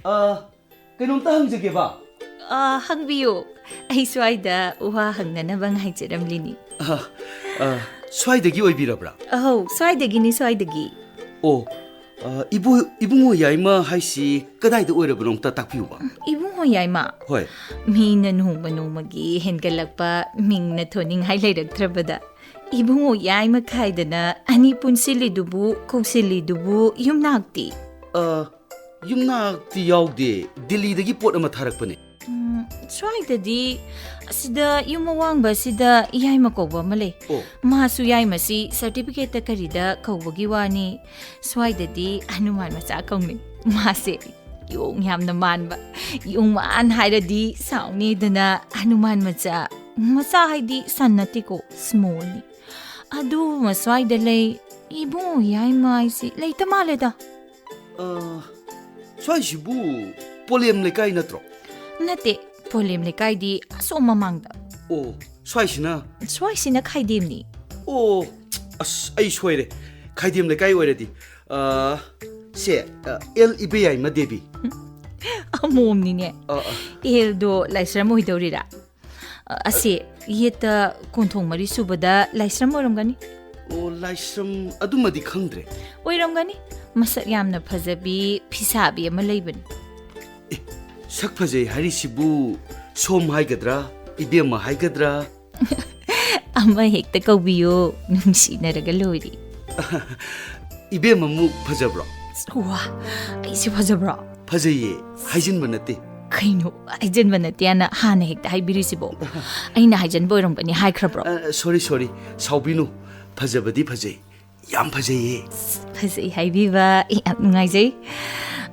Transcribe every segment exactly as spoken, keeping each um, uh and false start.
ꯑ, ꯀꯩꯅꯣꯝꯇ ꯍꯪꯖꯒꯦꯕ꯫ ꯑ, ꯍꯪꯕꯤꯌꯨ꯫ ꯑꯩ ꯁ꯭ꯋꯥꯏꯗ ꯋꯥ ꯍꯪꯅꯅꯕ ꯉꯥꯏꯖꯔꯝꯂꯤꯅꯤ꯫ ꯑ, ꯑ, ꯁ꯭ꯋꯥꯏꯗꯒꯤ ꯑꯣꯏꯕꯤꯔꯕ꯭ꯔꯥ? ꯑꯍꯧ, ꯁ꯭ꯋꯥꯏꯗꯒꯤꯅꯤ, ꯁ꯭ꯋꯥꯏꯗꯒꯤ꯫ ꯑꯣ, ꯑ, ꯏꯕꯨ-, ꯏꯕꯨꯡꯉꯣ ꯌꯥꯏꯃ ꯍꯥꯏꯁꯤ ꯀꯗꯥꯏꯗ ꯑꯣꯏꯔꯕꯅꯣ ꯑꯝꯇ ꯇꯥꯛꯄꯤꯌꯨꯕ꯫ ꯏꯕꯨꯡꯉꯣ ꯌꯥꯏꯃ? ꯍꯣꯏ꯫ ꯃꯤꯅ ꯅꯣꯡꯃ ꯅꯣꯡꯃꯒꯤ ꯍꯦꯟꯒꯠꯂꯛꯄ ꯃꯤꯡꯅ ꯊꯣꯟꯅꯤꯡꯉꯥꯏ ꯂꯩꯔꯛꯇ꯭ꯔꯕꯗ ꯏꯕꯨꯡꯉꯣ ꯌꯥꯏꯃ ꯈꯥꯏꯗꯅ ꯑꯅꯤ ꯄꯨꯟꯁꯤꯜꯂꯤꯗꯨꯕꯨ, ꯀꯧꯁꯤꯜꯂꯤꯗꯨꯕꯨ ꯌꯨꯝꯅꯥꯛꯇꯤ? ꯑ, ꯌꯨꯝꯅꯥꯛꯇꯤ ꯌꯥꯎꯗꯦ꯫ ꯗꯤꯜꯂꯤꯗꯒꯤ ꯄꯣꯠ ꯑꯃ ꯊꯥꯔꯛꯄꯅꯦ꯫ ꯎꯝ, ꯁ꯭ꯋꯥꯏꯗꯗꯤ ꯑꯁꯤꯗ ꯌꯨꯝ ꯑꯋꯥꯡꯕ ꯑꯁꯤꯗ ꯌꯥꯏꯃ ꯀꯧꯕ ꯑꯃ ꯂꯩ꯫ ꯑꯣ꯫ ꯃꯥꯁꯨ ꯌꯥꯏꯃꯁꯤ certificate ꯇ ꯀꯔꯤꯗ ꯀꯧꯕꯒꯤ ꯋꯥꯅꯤ꯫ ꯁ꯭ꯋꯥꯏꯗꯗꯤ ꯍꯅꯨꯃꯥꯟ ꯃꯆꯥ ꯀꯧꯅꯩ꯫ ꯃꯥꯁꯦ ꯌꯣꯡ ꯌꯥꯝꯅ ꯃꯥꯟꯕ꯫ ꯌꯣꯡꯃꯥꯟ ꯍꯥꯏꯔꯗꯤ ꯁꯥꯎꯅꯤꯗꯅ ꯍꯅꯨꯃꯥꯟ ꯃꯆꯥ꯫ ꯃꯆꯥ ꯍꯥꯏꯗꯤ ꯁꯟ ꯅꯠꯇꯦꯀꯣ, small ꯅꯤ꯫ ꯑꯗꯨ ꯃꯁ꯭ꯋꯥꯏꯗ ꯂꯩ꯫ ꯏꯕꯨꯡꯉꯣ ꯌꯥꯏꯃ ꯍꯥꯏꯁꯤ ꯂꯩꯇ ꯃꯥꯜꯂꯦꯗ꯫ ꯑ, ꯁ꯭ꯋꯥꯏꯁꯤꯕꯨ ꯄꯣꯂꯦꯝ ꯂꯩꯀꯥꯏ ꯅꯠꯇ꯭ꯔꯣ? ꯅꯠꯇꯦ, ꯄꯣꯂꯦꯝ ꯂꯩꯀꯥꯏꯗꯤ ꯑꯁꯣꯝ ꯃꯃꯥꯡꯗ꯫ ꯑꯣ, ꯁ꯭ꯋꯥꯏꯁꯤꯅ? ꯁ꯭ꯋꯥꯏꯁꯤꯅ ꯈꯥꯏꯗꯦꯝꯅꯤ꯫ ꯑꯣ, ꯑꯁ, ꯑꯩ ꯁꯣꯏꯔꯦ꯫ ꯈꯥꯏꯗꯦꯝ ꯂꯩꯀꯥꯏ ꯑꯣꯏꯔꯗꯤ꯫ ꯑ, ꯁꯦ, ꯑ, ꯑꯦꯜ ꯏꯕꯦꯌꯥꯏꯃ ꯗꯦꯕꯤ꯫ ꯑꯃꯣꯝꯅꯤꯅꯦ꯫ ꯑ, ꯑ꯫ ꯑꯦꯜꯗꯣ ꯂꯥꯏꯁ꯭ꯔꯝ ꯑꯣꯏꯗꯧꯔꯤꯔꯥ? ꯑꯁꯤ ꯌꯦꯠꯇ ꯀꯣꯟꯊꯣꯡ ꯃꯔꯤ ꯁꯨꯕꯗ ꯂꯥꯏꯁ꯭ꯔꯝ ꯑꯣꯏꯔꯝꯒꯅꯤ꯫ ꯑꯣ, ꯂꯥꯏꯁ꯭ꯔꯝ ꯑꯗꯨꯃꯗꯤ ꯈꯪꯗ꯭ꯔꯦ꯫ ꯑꯣꯏꯔꯝꯒꯅꯤ꯫ ꯃꯁꯛ ꯌꯥꯝꯅ ꯐꯖꯕꯤ ꯐꯤꯁꯥꯕꯤ ꯑꯃ ꯂꯩꯕꯅꯤ꯫ ꯑꯦ, ꯁꯛ ꯐꯖꯩ ꯍꯥꯏꯔꯤꯁꯤꯕꯨ ꯁꯣꯝ ꯍꯥꯏꯒꯗ꯭ꯔꯥ, ꯏꯕꯦꯝꯃ ꯍꯥꯏꯒꯗ꯭ꯔꯥ? ꯑꯃ ꯍꯦꯛꯇ ꯀꯧꯕꯤꯌꯣ, ꯅꯨꯡꯁꯤꯅꯔꯒ ꯂꯣꯏꯔꯦ꯫ ꯏꯕꯦꯝꯃꯃꯨꯛ ꯐꯖꯕ꯭ꯔꯣ? ꯋꯥ, ꯑꯩꯁꯦ ꯐꯖꯕ꯭ꯔꯣ? ꯐꯖꯩꯌꯦ, ꯍꯥꯏꯖꯤꯟꯕ ꯅꯠꯇꯦ꯫ ꯀꯩꯅꯣ, ꯍꯥꯏꯖꯤꯟꯕ ꯅꯠꯇꯦꯅ ꯍꯥꯟꯅ ꯍꯦꯛꯇ ꯍꯥꯏꯕꯤꯔꯤꯁꯤꯕꯣ? ꯑꯩꯅ ꯍꯥꯏꯖꯤꯟꯕ ꯑꯣꯏꯔꯝꯒꯅꯤ ꯍꯥꯏꯈ꯭ꯔꯕ꯭ꯔꯣ? ꯑ, sorry, sorry, ꯁꯥꯎꯕꯤꯅꯨ꯫ ꯐꯖꯕꯗꯤ ꯐꯖꯩ, ꯌꯥꯝ ꯐꯖꯩꯌꯦ꯫ ꯐꯖꯩ ꯍꯥꯏꯕꯤꯕ ꯑꯩ ꯌꯥꯝ ꯅꯨꯡꯉꯥꯏꯖꯩ꯫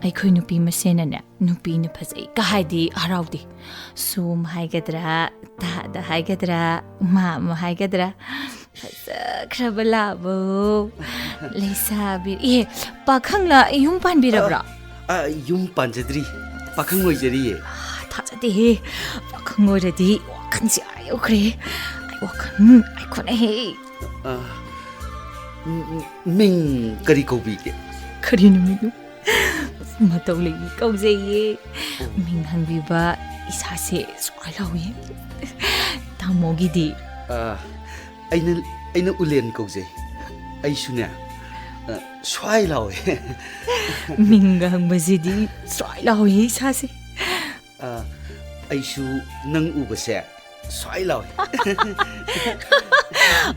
ꯑꯩꯈꯣꯏ ꯅꯨꯄꯤ ꯃꯁꯦꯟꯅꯅꯦ, ꯅꯨꯄꯤꯅ ꯐꯖꯩ ꯀ ꯍꯥꯏꯗꯤ ꯍꯔꯥꯎꯗꯦ꯫ ꯁꯣꯝ ꯍꯥꯏꯒꯗ꯭ꯔꯥ, ꯇꯥꯗ ꯍꯥꯏꯒꯗ꯭ꯔꯥ, ꯃꯥꯃ ꯍꯥꯏꯒꯗ꯭ꯔꯥ, ꯐꯖꯈ꯭ꯔꯕ ꯂꯥꯕꯣ꯫ ꯂꯩꯁꯥꯕꯤ, ꯑꯦ, ꯄꯥꯈꯪꯂ, ꯌꯨꯝ ꯄꯥꯟꯕꯤꯔꯕ꯭ꯔꯣ? ꯑ, ꯑ, ꯌꯨꯝ ꯄꯥꯟꯖꯗ꯭ꯔꯤ, ꯄꯥꯈꯪ ꯑꯣꯏꯖꯔꯤꯌꯦ꯫ ꯑ, ꯊꯥꯖꯗꯦꯍꯦ, ꯄꯥꯈꯪ ꯑꯣꯏꯔꯗꯤ ꯋꯥꯈꯜꯁꯦ ꯑꯥ ꯌꯧꯈ꯭ꯔꯦ꯫ ꯑꯩ ꯋꯥꯈꯜ ꯑꯩ ꯈꯣꯟꯅꯍꯦ꯫ ꯑ, ꯃ-, ꯃ-, ꯃꯤꯡ ꯀꯔꯤ ꯀꯧꯕꯤꯒꯦ? ꯀꯔꯤꯅꯣ ꯃꯤꯡꯗꯣ? ꯃꯇꯧ ꯂꯩꯕꯤ ꯀꯧꯖꯩꯌꯦ꯫ ꯃꯤꯡ ꯍꯪꯕꯤꯕ ꯏꯁꯥꯁꯦ ꯁ꯭ꯋꯥꯏ ꯂꯥꯎꯏ꯫ ꯇꯥꯃꯣꯒꯤꯗꯤ? ꯑ, ꯑꯩꯅ, ꯑꯩꯅ ꯎꯂꯦꯟ ꯀꯧꯖꯩ꯫ ꯑꯩꯁꯨꯅꯦ, ꯑ, ꯁ꯭ꯋꯥꯏ ꯂꯥꯎꯋꯦ꯫ ꯃꯤꯡꯒ ꯍꯪꯕꯁꯤꯗꯤ ꯁ꯭ꯋꯥꯏ ꯂꯥꯎꯏ ꯏꯁꯥꯁꯦ꯫ ꯑ, ꯑꯩꯁꯨ ꯅꯪ ꯎꯕꯁꯦ ꯁ꯭ꯋꯥꯏ ꯂꯥꯎꯏ꯫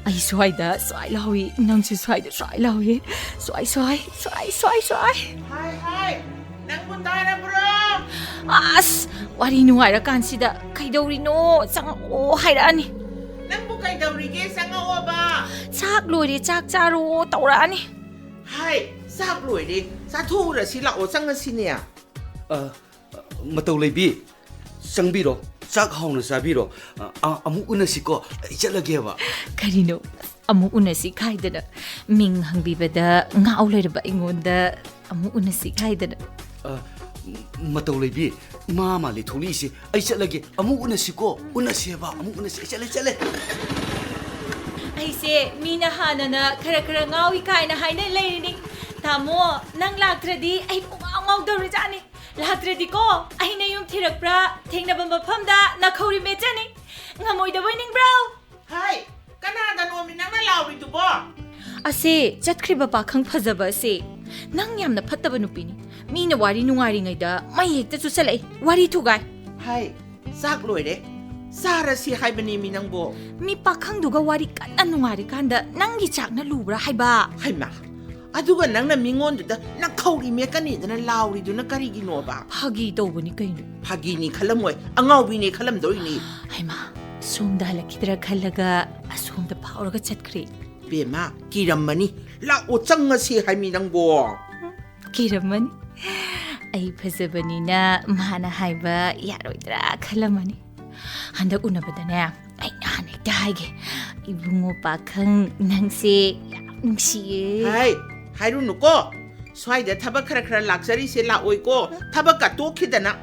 ꯑꯩ ꯁ꯭ꯋꯥꯏꯗ ꯁ꯭ꯋꯥꯏ ꯂꯥꯎꯏ, ꯅꯪꯁꯨ ꯁ꯭ꯋꯥꯏꯗ ꯁ꯭ꯋꯥꯏ ꯂꯥꯎꯏ꯫ ꯁ꯭ꯋꯥꯏ, ꯁ꯭ꯋꯥꯏ, ꯁ꯭ꯋꯥꯏ, ꯁ꯭ꯋꯥꯏ, ꯁ꯭ꯋꯥꯏ꯫ ꯍꯥꯏ, ꯍꯥꯏ, ꯅꯪꯕꯨ ꯇꯥꯔꯕ꯭ꯔꯣ? ꯑꯁ, ꯋꯥꯔꯤ ꯅꯨꯡꯉꯥꯏꯔꯀꯥꯟꯁꯤꯗ ꯀꯩꯗꯧꯔꯤꯅꯣ? ꯆꯪꯉꯛꯑꯣ ꯍꯥꯏꯔꯛꯑꯅꯤ꯫ ꯅꯪꯕꯨ ꯀꯩꯗꯧꯔꯤꯒꯦ? ꯆꯪꯉꯛꯑꯣꯕ꯫ ꯆꯥꯛ ꯂꯣꯏꯔꯦ, ꯆꯥꯛ ꯆꯥꯔꯣ ꯇꯧꯔꯛꯑꯅꯤ꯫ ꯍꯥꯏ, ꯆꯥꯛ ꯂꯣꯏꯔꯦ, ꯆꯥꯊꯣꯛꯎꯔꯁꯤ ꯂꯥꯛꯑꯣ, ꯆꯪꯉꯁꯤꯅꯦ꯫ ꯑ, ꯃꯇꯧ ꯂꯩꯕꯤ, ꯆꯪꯕꯤꯔꯣ, ꯆꯥꯛ ꯍꯥꯎꯅ ꯆꯥꯕꯤꯔꯣ꯫ ꯑ, ꯑ, ꯑꯃꯨꯛ ꯎꯅꯁꯤꯀꯣ, ꯑꯩ ꯆꯠꯂꯒꯦꯕ꯫ ꯀꯔꯤꯅꯣ? ꯑꯃꯨꯛ ꯎꯅꯁꯤ ꯈꯥꯏꯗꯅ, ꯃꯤꯡ ꯍꯪꯕꯤꯕꯗ ꯉꯥꯎ ꯂꯩꯔꯕ ꯑꯩꯉꯣꯟꯗ ꯑꯃꯨꯛ ꯎꯅꯁꯤ ꯈꯥꯏꯗꯅ꯫ ꯑ, ꯃꯇꯧ ꯂꯩꯕꯤ, ꯏꯃꯥ ꯃꯥꯂꯤ ꯊꯣꯛꯂꯛꯏꯁꯦ, ꯑꯩ ꯆꯠꯂꯒꯦ꯫ ꯑꯃꯨꯛ ꯎꯅꯁꯤꯀꯣ, ꯎꯅꯁꯦꯕ, ꯑꯃꯨꯛ ꯎꯅꯁꯤ꯫ ꯑꯩ ꯆꯠꯂꯦ, ꯆꯠꯂꯦ꯫ ꯑꯩꯁꯦ ꯃꯤꯅ ꯍꯥꯟꯅꯅ ꯈꯔ ꯈꯔ ꯉꯥꯎꯏ ꯀꯥꯏꯅ ꯍꯥꯏꯅ ꯂꯩꯔꯤꯅꯤ꯫ ꯇꯥꯃꯣ, ꯅꯪ ꯂꯥꯛꯇ꯭ꯔꯗꯤ ꯑꯩ ꯄꯨꯡꯉꯥꯎ ꯉꯥꯎꯗꯧꯔꯖꯥꯠꯅꯤ꯫ ꯂꯥꯛꯇ꯭ꯔꯗꯤꯀꯣ, ꯑꯩꯅ ꯌꯨꯝ ꯊꯤꯔꯛꯄ꯭ꯔꯥ ꯊꯦꯡꯅꯕ ꯃꯐꯝꯗ ꯅꯥꯈꯧꯔꯤ ꯃꯦꯠꯆꯅꯤ꯫ ꯉꯝꯃꯣꯏꯗꯕꯣꯏ ꯅꯤꯡꯕ꯭ꯔꯣ? ꯍꯥꯏ, ꯀꯅꯥꯗꯅꯣꯃꯤ ꯅꯪꯅ ꯂꯥꯎꯔꯤꯗꯨꯕꯣ? ꯑꯁꯦ, ꯆꯠꯈ꯭ꯔꯤꯕ ꯄꯥꯈꯪ ꯐꯖꯕ ꯑꯁꯦ꯫ ꯅꯪ ꯌꯥꯝꯅ ꯐꯠꯇꯕ ꯅꯨꯄꯤꯅꯤ꯫ ꯃꯤꯅ ꯋꯥꯔꯤ ꯅꯨꯡꯉꯥꯏꯔꯤꯉꯩꯗ ꯃꯩ ꯍꯦꯛꯇ ꯆꯨꯁꯜꯂꯛꯏ꯫ ꯋꯥꯔꯤ ꯊꯨꯒꯥꯏ꯫ ꯍꯥꯏ, ꯆꯥꯛ ꯂꯣꯏꯔꯦ꯫ ꯆꯥꯔꯁꯤ ꯍꯥꯏꯕꯅꯦꯃꯤ ꯅꯪꯕꯣ꯫ ꯃꯤ ꯄꯥꯈꯪꯗꯨꯒ ꯋꯥꯔꯤ ꯀꯟꯅ ꯅꯨꯡꯉꯥꯏꯔꯤꯀꯥꯟꯗ ꯅꯪꯒꯤ ꯆꯥꯛꯅ ꯂꯨꯕ꯭ꯔꯥ ꯍꯥꯏꯕ? ꯍꯩꯃꯥ, ꯑꯗꯨꯒ ꯅꯪꯅ ꯃꯤꯉꯣꯟꯗꯨꯗ ꯅꯥꯈꯧꯔꯤ ꯃꯦꯠꯀꯅꯤꯗꯅ ꯂꯥꯎꯔꯤꯗꯨꯅ ꯀꯔꯤꯒꯤꯅꯣꯕ? ꯐꯥꯒꯤ ꯇꯧꯕꯅꯤ ꯀꯩꯅꯣ꯫ ꯐꯥꯒꯤꯅꯤ ꯈꯜꯂꯝꯃꯣꯏ, ꯑꯉꯥꯎꯕꯤꯅꯦ ꯈꯜꯂꯝꯗꯧꯔꯤꯅꯤ꯫ ꯍꯩꯃꯥ, ꯁꯣꯝꯗ ꯍꯜꯂꯛꯈꯤꯗ꯭ꯔꯥ ꯈꯜꯂꯒ ꯑꯁꯣꯝꯗ ꯐꯥꯎꯔꯒ ꯆꯠꯈ꯭ꯔꯦ꯫ ꯕꯦꯝꯃ, ꯀꯤꯔꯝꯃꯅꯤ꯫ ꯂꯥꯛꯑꯣ, ꯆꯪꯉꯁꯤ ꯍꯥꯏꯃꯤ ꯅꯪꯕꯣ꯫ ꯀꯤꯔꯝꯃꯅꯤ꯫ ꯑꯩ ꯐꯖꯕꯅꯤꯅ ꯃꯥꯅ ꯍꯥꯏꯕ ꯌꯥꯔꯣꯏꯗ꯭ꯔꯥ ꯈꯜꯂꯝꯃꯅꯤ꯫ ꯍꯟꯗꯛ ꯎꯅꯕꯗꯅꯦ, ꯑꯩ ꯅꯍꯥꯟ ꯍꯦꯛꯇ ꯍꯥꯏꯒꯦ, "ꯏꯕꯨꯡꯉꯣ ꯄꯥꯈꯪ, ꯅꯪꯁꯦ ꯌꯥꯝ ꯅꯨꯡꯁꯤꯌꯦ"꯫ ꯍꯥꯏ, ꯍꯥꯏꯔꯨꯅꯨꯀꯣ꯫ ꯁ꯭ꯋꯥꯏꯗ ꯊꯕꯛ ꯈꯔ ꯈꯔ ꯂꯥꯛꯆꯔꯤꯁꯦ ꯂꯥꯛꯑꯣꯏꯀꯣ꯫ ꯊꯕꯛꯀ ꯇꯣꯛꯈꯤꯗꯅ꯫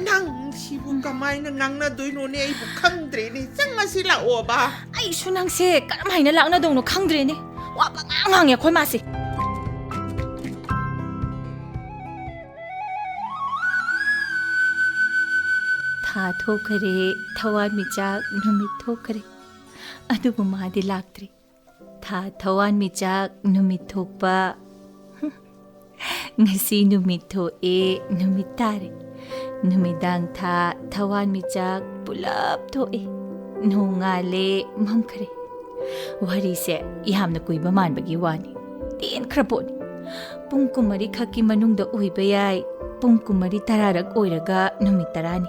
ꯅꯪ ꯁꯤꯕꯨ ꯀꯃꯥꯏꯅ ꯉꯥꯡꯅꯗꯣꯏꯅꯣꯅꯦ? ꯑꯩꯕꯨ ꯈꯪꯗ꯭ꯔꯦꯅꯦ꯫ ꯆꯪꯉꯁꯤ ꯂꯥꯛꯑꯣꯕ꯫ ꯑꯩꯁꯨ ꯅꯪꯁꯦ ꯀꯔꯝ ꯍꯥꯏꯅ ꯂꯥꯛꯅꯗꯧꯅꯣ ꯈꯪꯗ꯭ꯔꯦꯅꯦ꯫ ꯋꯥ ꯄꯉꯥꯡ ꯉꯥꯡꯉꯦ ꯑꯩꯈꯣꯏ ꯃꯥꯁꯦ꯫ ꯊꯥ ꯊꯣꯛꯈꯔꯦ, ꯊꯋꯥꯟꯃꯤꯆꯥꯛ ꯅꯨꯃꯤꯠ ꯊꯣꯛꯈꯔꯦ꯫ ꯑꯗꯨꯕꯨ ꯃꯥꯗꯤ ꯂꯥꯛꯇ꯭ꯔꯤ꯫ ꯊꯥ ꯊꯋꯥꯟꯃꯤꯆꯥꯛ ꯅꯨꯃꯤꯠ ꯊꯣꯛꯄ꯫ ꯉꯁꯤ ꯅꯨꯃꯤꯠ ꯊꯣꯛꯑꯦ, ꯅꯨꯃꯤꯠ ꯇꯥꯔꯦ꯫ ꯅꯨꯃꯤꯗꯥꯡ ꯊꯥ ꯊꯋꯥꯟꯃꯤꯆꯥꯛ ꯄꯨꯂꯞ ꯊꯣꯛꯑꯦ꯫ ꯅꯣꯡꯉꯥꯜꯂꯦ, ꯃꯝꯈ꯭ꯔꯦ꯫ ꯋꯥꯔꯤꯁꯦ ꯌꯥꯝꯅ ꯀꯨꯏꯕ ꯃꯥꯟꯕꯒꯤ ꯋꯥꯅꯤ꯫ ꯇꯦꯟꯈ꯭ꯔ ꯄꯣꯠꯅꯤ꯫ ꯄꯨꯡ ꯀꯨꯟꯃꯔꯤ ꯈꯛꯀꯤ ꯃꯅꯨꯡꯗ ꯑꯣꯏꯕ ꯌꯥꯏ, ꯄꯨꯡ ꯀꯨꯟꯃꯔꯤ ꯇꯔꯥꯔꯛ ꯑꯣꯏꯔꯒ ꯅꯨꯃꯤꯠ ꯇꯔꯥꯅꯤ꯫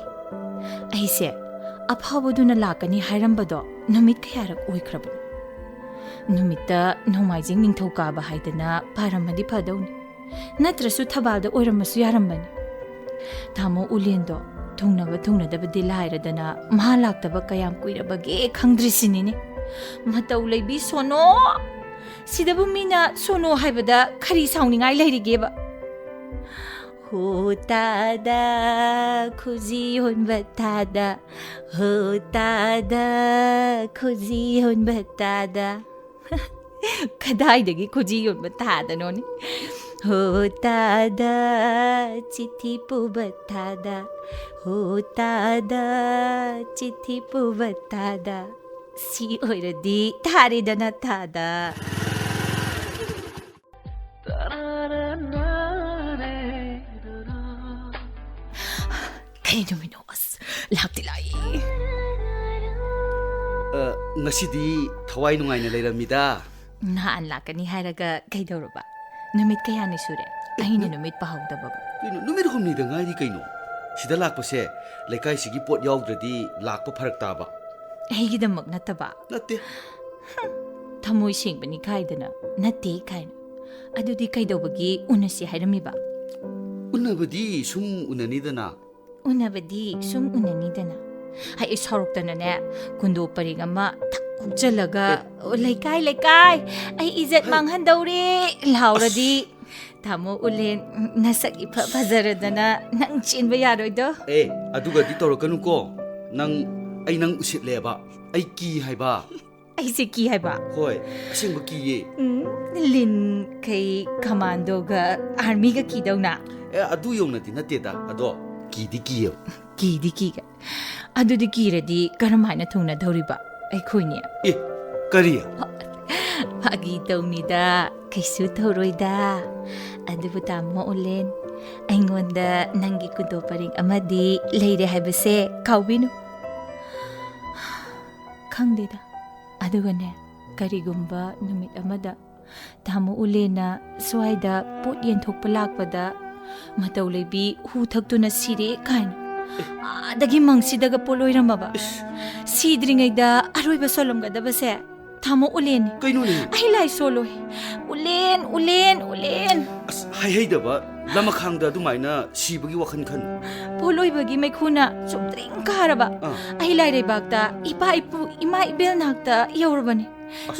ꯑꯩꯁꯦ ꯑꯐꯥꯎꯕꯗꯨꯅ ꯂꯥꯛꯀꯅꯤ ꯍꯥꯏꯔꯝꯕꯗꯣ ꯅꯨꯃꯤꯠ ꯀꯌꯥꯔꯛ ꯑꯣꯏꯈ꯭ꯔꯕꯅꯣ? ꯅꯨꯃꯤꯠꯇ ꯅꯣꯡꯃꯥꯏꯖꯤꯡ ꯅꯤꯡꯊꯧꯀꯥꯕ ꯍꯥꯏꯗꯅ ꯄꯥꯔꯝꯃꯗꯤ ꯐꯗꯧꯅꯤ꯫ ꯅꯠꯇ꯭ꯔꯁꯨ ꯊꯕꯥꯜꯗ ꯑꯣꯏꯔꯝꯃꯁꯨ ꯌꯥꯔꯝꯕꯅꯤ꯫ ꯇꯥꯃꯣ ꯎꯂꯦꯟꯗꯣ ꯊꯨꯡꯅꯕ ꯊꯨꯡꯅꯗꯕꯗꯤ ꯂꯥꯏꯔꯗꯅ ꯃꯍꯥ ꯂꯥꯛꯇꯕ ꯀꯌꯥꯝ ꯀꯨꯏꯔꯕꯒꯦ ꯈꯪꯗ꯭ꯔꯤꯁꯤꯅꯤꯅꯦ꯫ ꯃꯇꯧ ꯂꯩꯕꯤ ꯁꯣꯅꯣ! ꯁꯤꯗꯕꯨ ꯃꯤꯅ ꯁꯣꯅꯣ ꯍꯥꯏꯕꯗ ꯀꯔꯤ ꯁꯥꯎꯅꯤꯡꯉꯥꯏ ꯂꯩꯔꯤꯒꯦꯕ? ꯍꯣ ꯇꯥꯗ, ꯈꯨꯖꯤ ꯌꯣꯟꯕ ꯇꯥꯗ, ꯍꯣ ꯇꯥꯗ, ꯈꯨꯖꯤ ꯌꯣꯟꯕ ꯇꯥꯗ꯫ ꯀꯗꯥꯏꯗꯒꯤ ꯈꯨꯖꯤ ꯌꯣꯟꯕ ꯇꯥꯗꯅꯣꯅꯦ? ꯍꯣ ꯇꯥꯗ, ꯆꯤꯊꯤ ꯄꯨꯕ ꯇꯥꯗ, ꯍꯣ ꯇꯥꯗ, ꯆꯤꯊꯤ ꯄꯨꯕ ꯇꯥꯗ꯫ ꯁꯤ ꯑꯣꯏꯔꯗꯤ ꯇꯥꯔꯦꯗꯅ ꯇꯥꯗ꯫ ꯀꯩ ꯅꯨꯃꯤꯠꯅꯣ? ꯑꯁ, ꯂꯥꯛꯇꯤ ꯂꯥꯛꯏ꯫ ꯑ, ꯉꯁꯤꯗꯤ ꯊꯋꯥꯏ ꯅꯨꯡꯉꯥꯏꯅ ꯂꯩꯔꯝꯃꯤꯗ꯫ ꯅꯍꯥꯟ ꯂꯥꯛꯀꯅꯤ ꯍꯥꯏꯔꯒ ꯀꯩꯗꯧꯔꯕ? ꯅꯨꯃꯤꯠ ꯀꯌꯥꯅꯤ ꯁꯨꯔꯦ ꯑꯩꯅ ꯅꯨ- ꯅꯨꯃꯤꯠ ꯄꯥꯍꯧꯗꯕꯒ? ꯀꯩꯅꯣ, ꯅꯨꯃꯤꯠ ꯍꯨꯝꯅꯤꯗ ꯉꯥꯏꯔꯤ ꯀꯩꯅꯣ꯫ ꯁꯤꯗ ꯂꯥꯛꯄꯁꯦ ꯂꯩꯀꯥꯏꯁꯤꯒꯤ ꯄꯣꯠ ꯌꯥꯎꯗ꯭ꯔꯗꯤ ꯂꯥꯛꯄ ꯐꯔꯛ ꯇꯥꯕ꯫ ꯑꯩꯒꯤꯗꯃꯛ ꯅꯠꯇꯕ? ꯅꯠꯇꯦ꯫ ꯍꯝ, ꯊꯃꯣꯏ ꯁꯦꯡꯕꯅꯤ ꯀꯥꯏꯗꯅ ꯅꯠꯇꯦ ꯀꯥꯏꯅ꯫ ꯑꯗꯨꯗꯤ ꯀꯩꯗꯧꯕꯒꯤ ꯎꯅꯁꯤ ꯍꯥꯏꯔꯝꯃꯤꯕ? ꯎꯅꯕꯗꯤ ꯁꯨꯝ ꯎꯅꯅꯤꯗꯅ꯫ ꯎꯅꯕꯗꯤ ꯁꯨꯝ ꯎꯅꯅꯤꯗꯅ꯫ ꯍꯥꯏ, ꯑꯩ ꯁꯥꯎꯔꯛꯇꯅꯅꯦ, ꯀꯨꯟꯗꯣ ꯄꯔꯦꯡ ꯑꯃ ꯊꯛ ꯍꯨꯛꯆꯜꯂꯒ, ꯑꯦ꯫ "ꯑꯣ, ꯂꯩꯀꯥꯏ, ꯂꯩꯀꯥꯏ, ꯑꯩ ꯏꯖꯠ ꯍꯩ꯫ ꯃꯥꯡꯍꯟꯗꯧꯔꯦ" ꯂꯥꯎꯔꯗꯤ, ꯑꯁ꯫ ꯇꯥꯃꯣ ꯎꯂꯦꯟ ꯅꯁꯛ ꯏꯐ ꯐꯖꯔꯗꯅ ꯅꯪ ꯆꯦꯟꯕ ꯌꯥꯔꯣꯏꯗꯣ꯫ ꯑꯦ, ꯑꯗꯨꯒꯗꯤ ꯇꯧꯔꯛꯀꯅꯨꯀꯣ꯫ ꯅꯪ, ꯑꯩ ꯅꯪ ꯎꯁꯤꯠꯂꯦꯕ꯫ ꯑꯩ ꯀꯤ ꯍꯥꯏꯕ꯫ ꯑꯩꯁꯦ ꯀꯤ ꯍꯥꯏꯕ? ꯍꯣꯏ, ꯑꯁꯦꯡꯕ ꯀꯤꯌꯦ꯫ ꯎꯝ, ꯂꯤꯟ ꯀꯩ ꯀꯃꯥꯟꯗꯣꯒ ꯑꯥꯔꯃꯤꯒ ꯀꯤꯗꯧꯅ? ꯑꯦ, ꯑꯗꯨ ꯌꯧꯅꯗꯤ ꯅꯠꯇꯦꯗ, ꯑꯗꯣ ꯀꯤꯗꯤ ꯀꯤꯌꯦꯕ꯫ ꯀꯤꯗꯤ ꯀꯤꯒꯦ꯫ ꯑꯗꯨꯗꯤ ꯀꯤꯔꯗꯤ ꯀꯔꯝ ꯍꯥꯏꯅ ꯊꯨꯡꯅꯗꯧꯔꯤꯕ ꯑꯩꯈꯣꯏꯅꯤ? ꯑꯦ, ꯀꯔꯤ? ꯐꯥꯒꯤ ꯇꯧꯅꯤꯗ, ꯀꯩꯁꯨ ꯇꯧꯔꯣꯏꯗ꯫ ꯑꯗꯨꯕꯨ ꯇꯥꯃꯣ ꯎꯂꯦꯟ, ꯑꯩꯉꯣꯟꯗ ꯅꯪꯒꯤ ꯀꯨꯟꯗꯣ ꯄꯔꯤꯡ ꯑꯃꯗꯤ ꯂꯩꯔꯦ ꯍꯥꯏꯕꯁꯦ ꯀꯥꯎꯕꯤꯅꯨ꯫ ꯈꯪꯗꯦꯗ, ꯑꯗꯨꯒꯅꯦ, ꯀꯔꯤꯒꯨꯝꯕ ꯅꯨꯃꯤꯠ ꯑꯃꯗ ꯇꯥꯃꯣ ꯎꯂꯦꯟꯅ ꯁ꯭ꯋꯥꯏꯗ ꯄꯣꯠ ꯌꯦꯟꯊꯣꯛꯄ ꯂꯥꯛꯄꯗ ꯃꯇꯧ ꯂꯩꯕꯤ ꯍꯨ ꯊꯛꯇꯨꯅ ꯁꯤꯔꯦ ꯀꯥꯏꯅ ꯑꯥꯗꯒꯤ ꯃꯪꯁꯤꯗꯒ ꯄꯣꯠꯂꯣꯏꯔꯝꯃꯕ, ꯁꯤꯗ꯭ꯔꯤꯉꯩꯗ ꯑꯔꯣꯏꯕ ꯁꯣꯜꯂꯝꯒꯗꯕꯁꯦ ꯇꯥꯃꯣ ꯎꯂꯦꯟꯅꯤ꯫ ꯀꯩꯅꯣꯅꯦ? ꯑꯩ ꯂꯥꯏ ꯁꯣꯜꯂꯣꯏ꯫ ꯎꯂꯦꯟ, ꯎꯂꯦꯟ, ꯎꯂꯦꯟ꯫ ꯑꯁ, ꯍꯥꯏꯍꯩꯗꯕ ꯂꯃꯈꯥꯡꯗ ꯑꯗꯨꯃꯥꯏꯅ ꯁꯤꯕꯒꯤ ꯋꯥꯈꯜ ꯈꯟ꯫ ꯄꯣꯠꯂꯣꯏꯕꯒꯤ ꯃꯩꯈꯨꯅ ꯆꯨꯝꯗ꯭ꯔꯤꯡ ꯀꯥꯔꯕ ꯑꯥ꯫ ꯑꯍꯤꯂꯥꯏ ꯂꯩꯕꯥꯛꯇ ꯏꯄꯥ ꯏꯄꯨ ꯏꯃꯥ ꯏꯕꯦꯜ ꯅꯥꯛꯇ ꯌꯧꯔꯕꯅꯤ꯫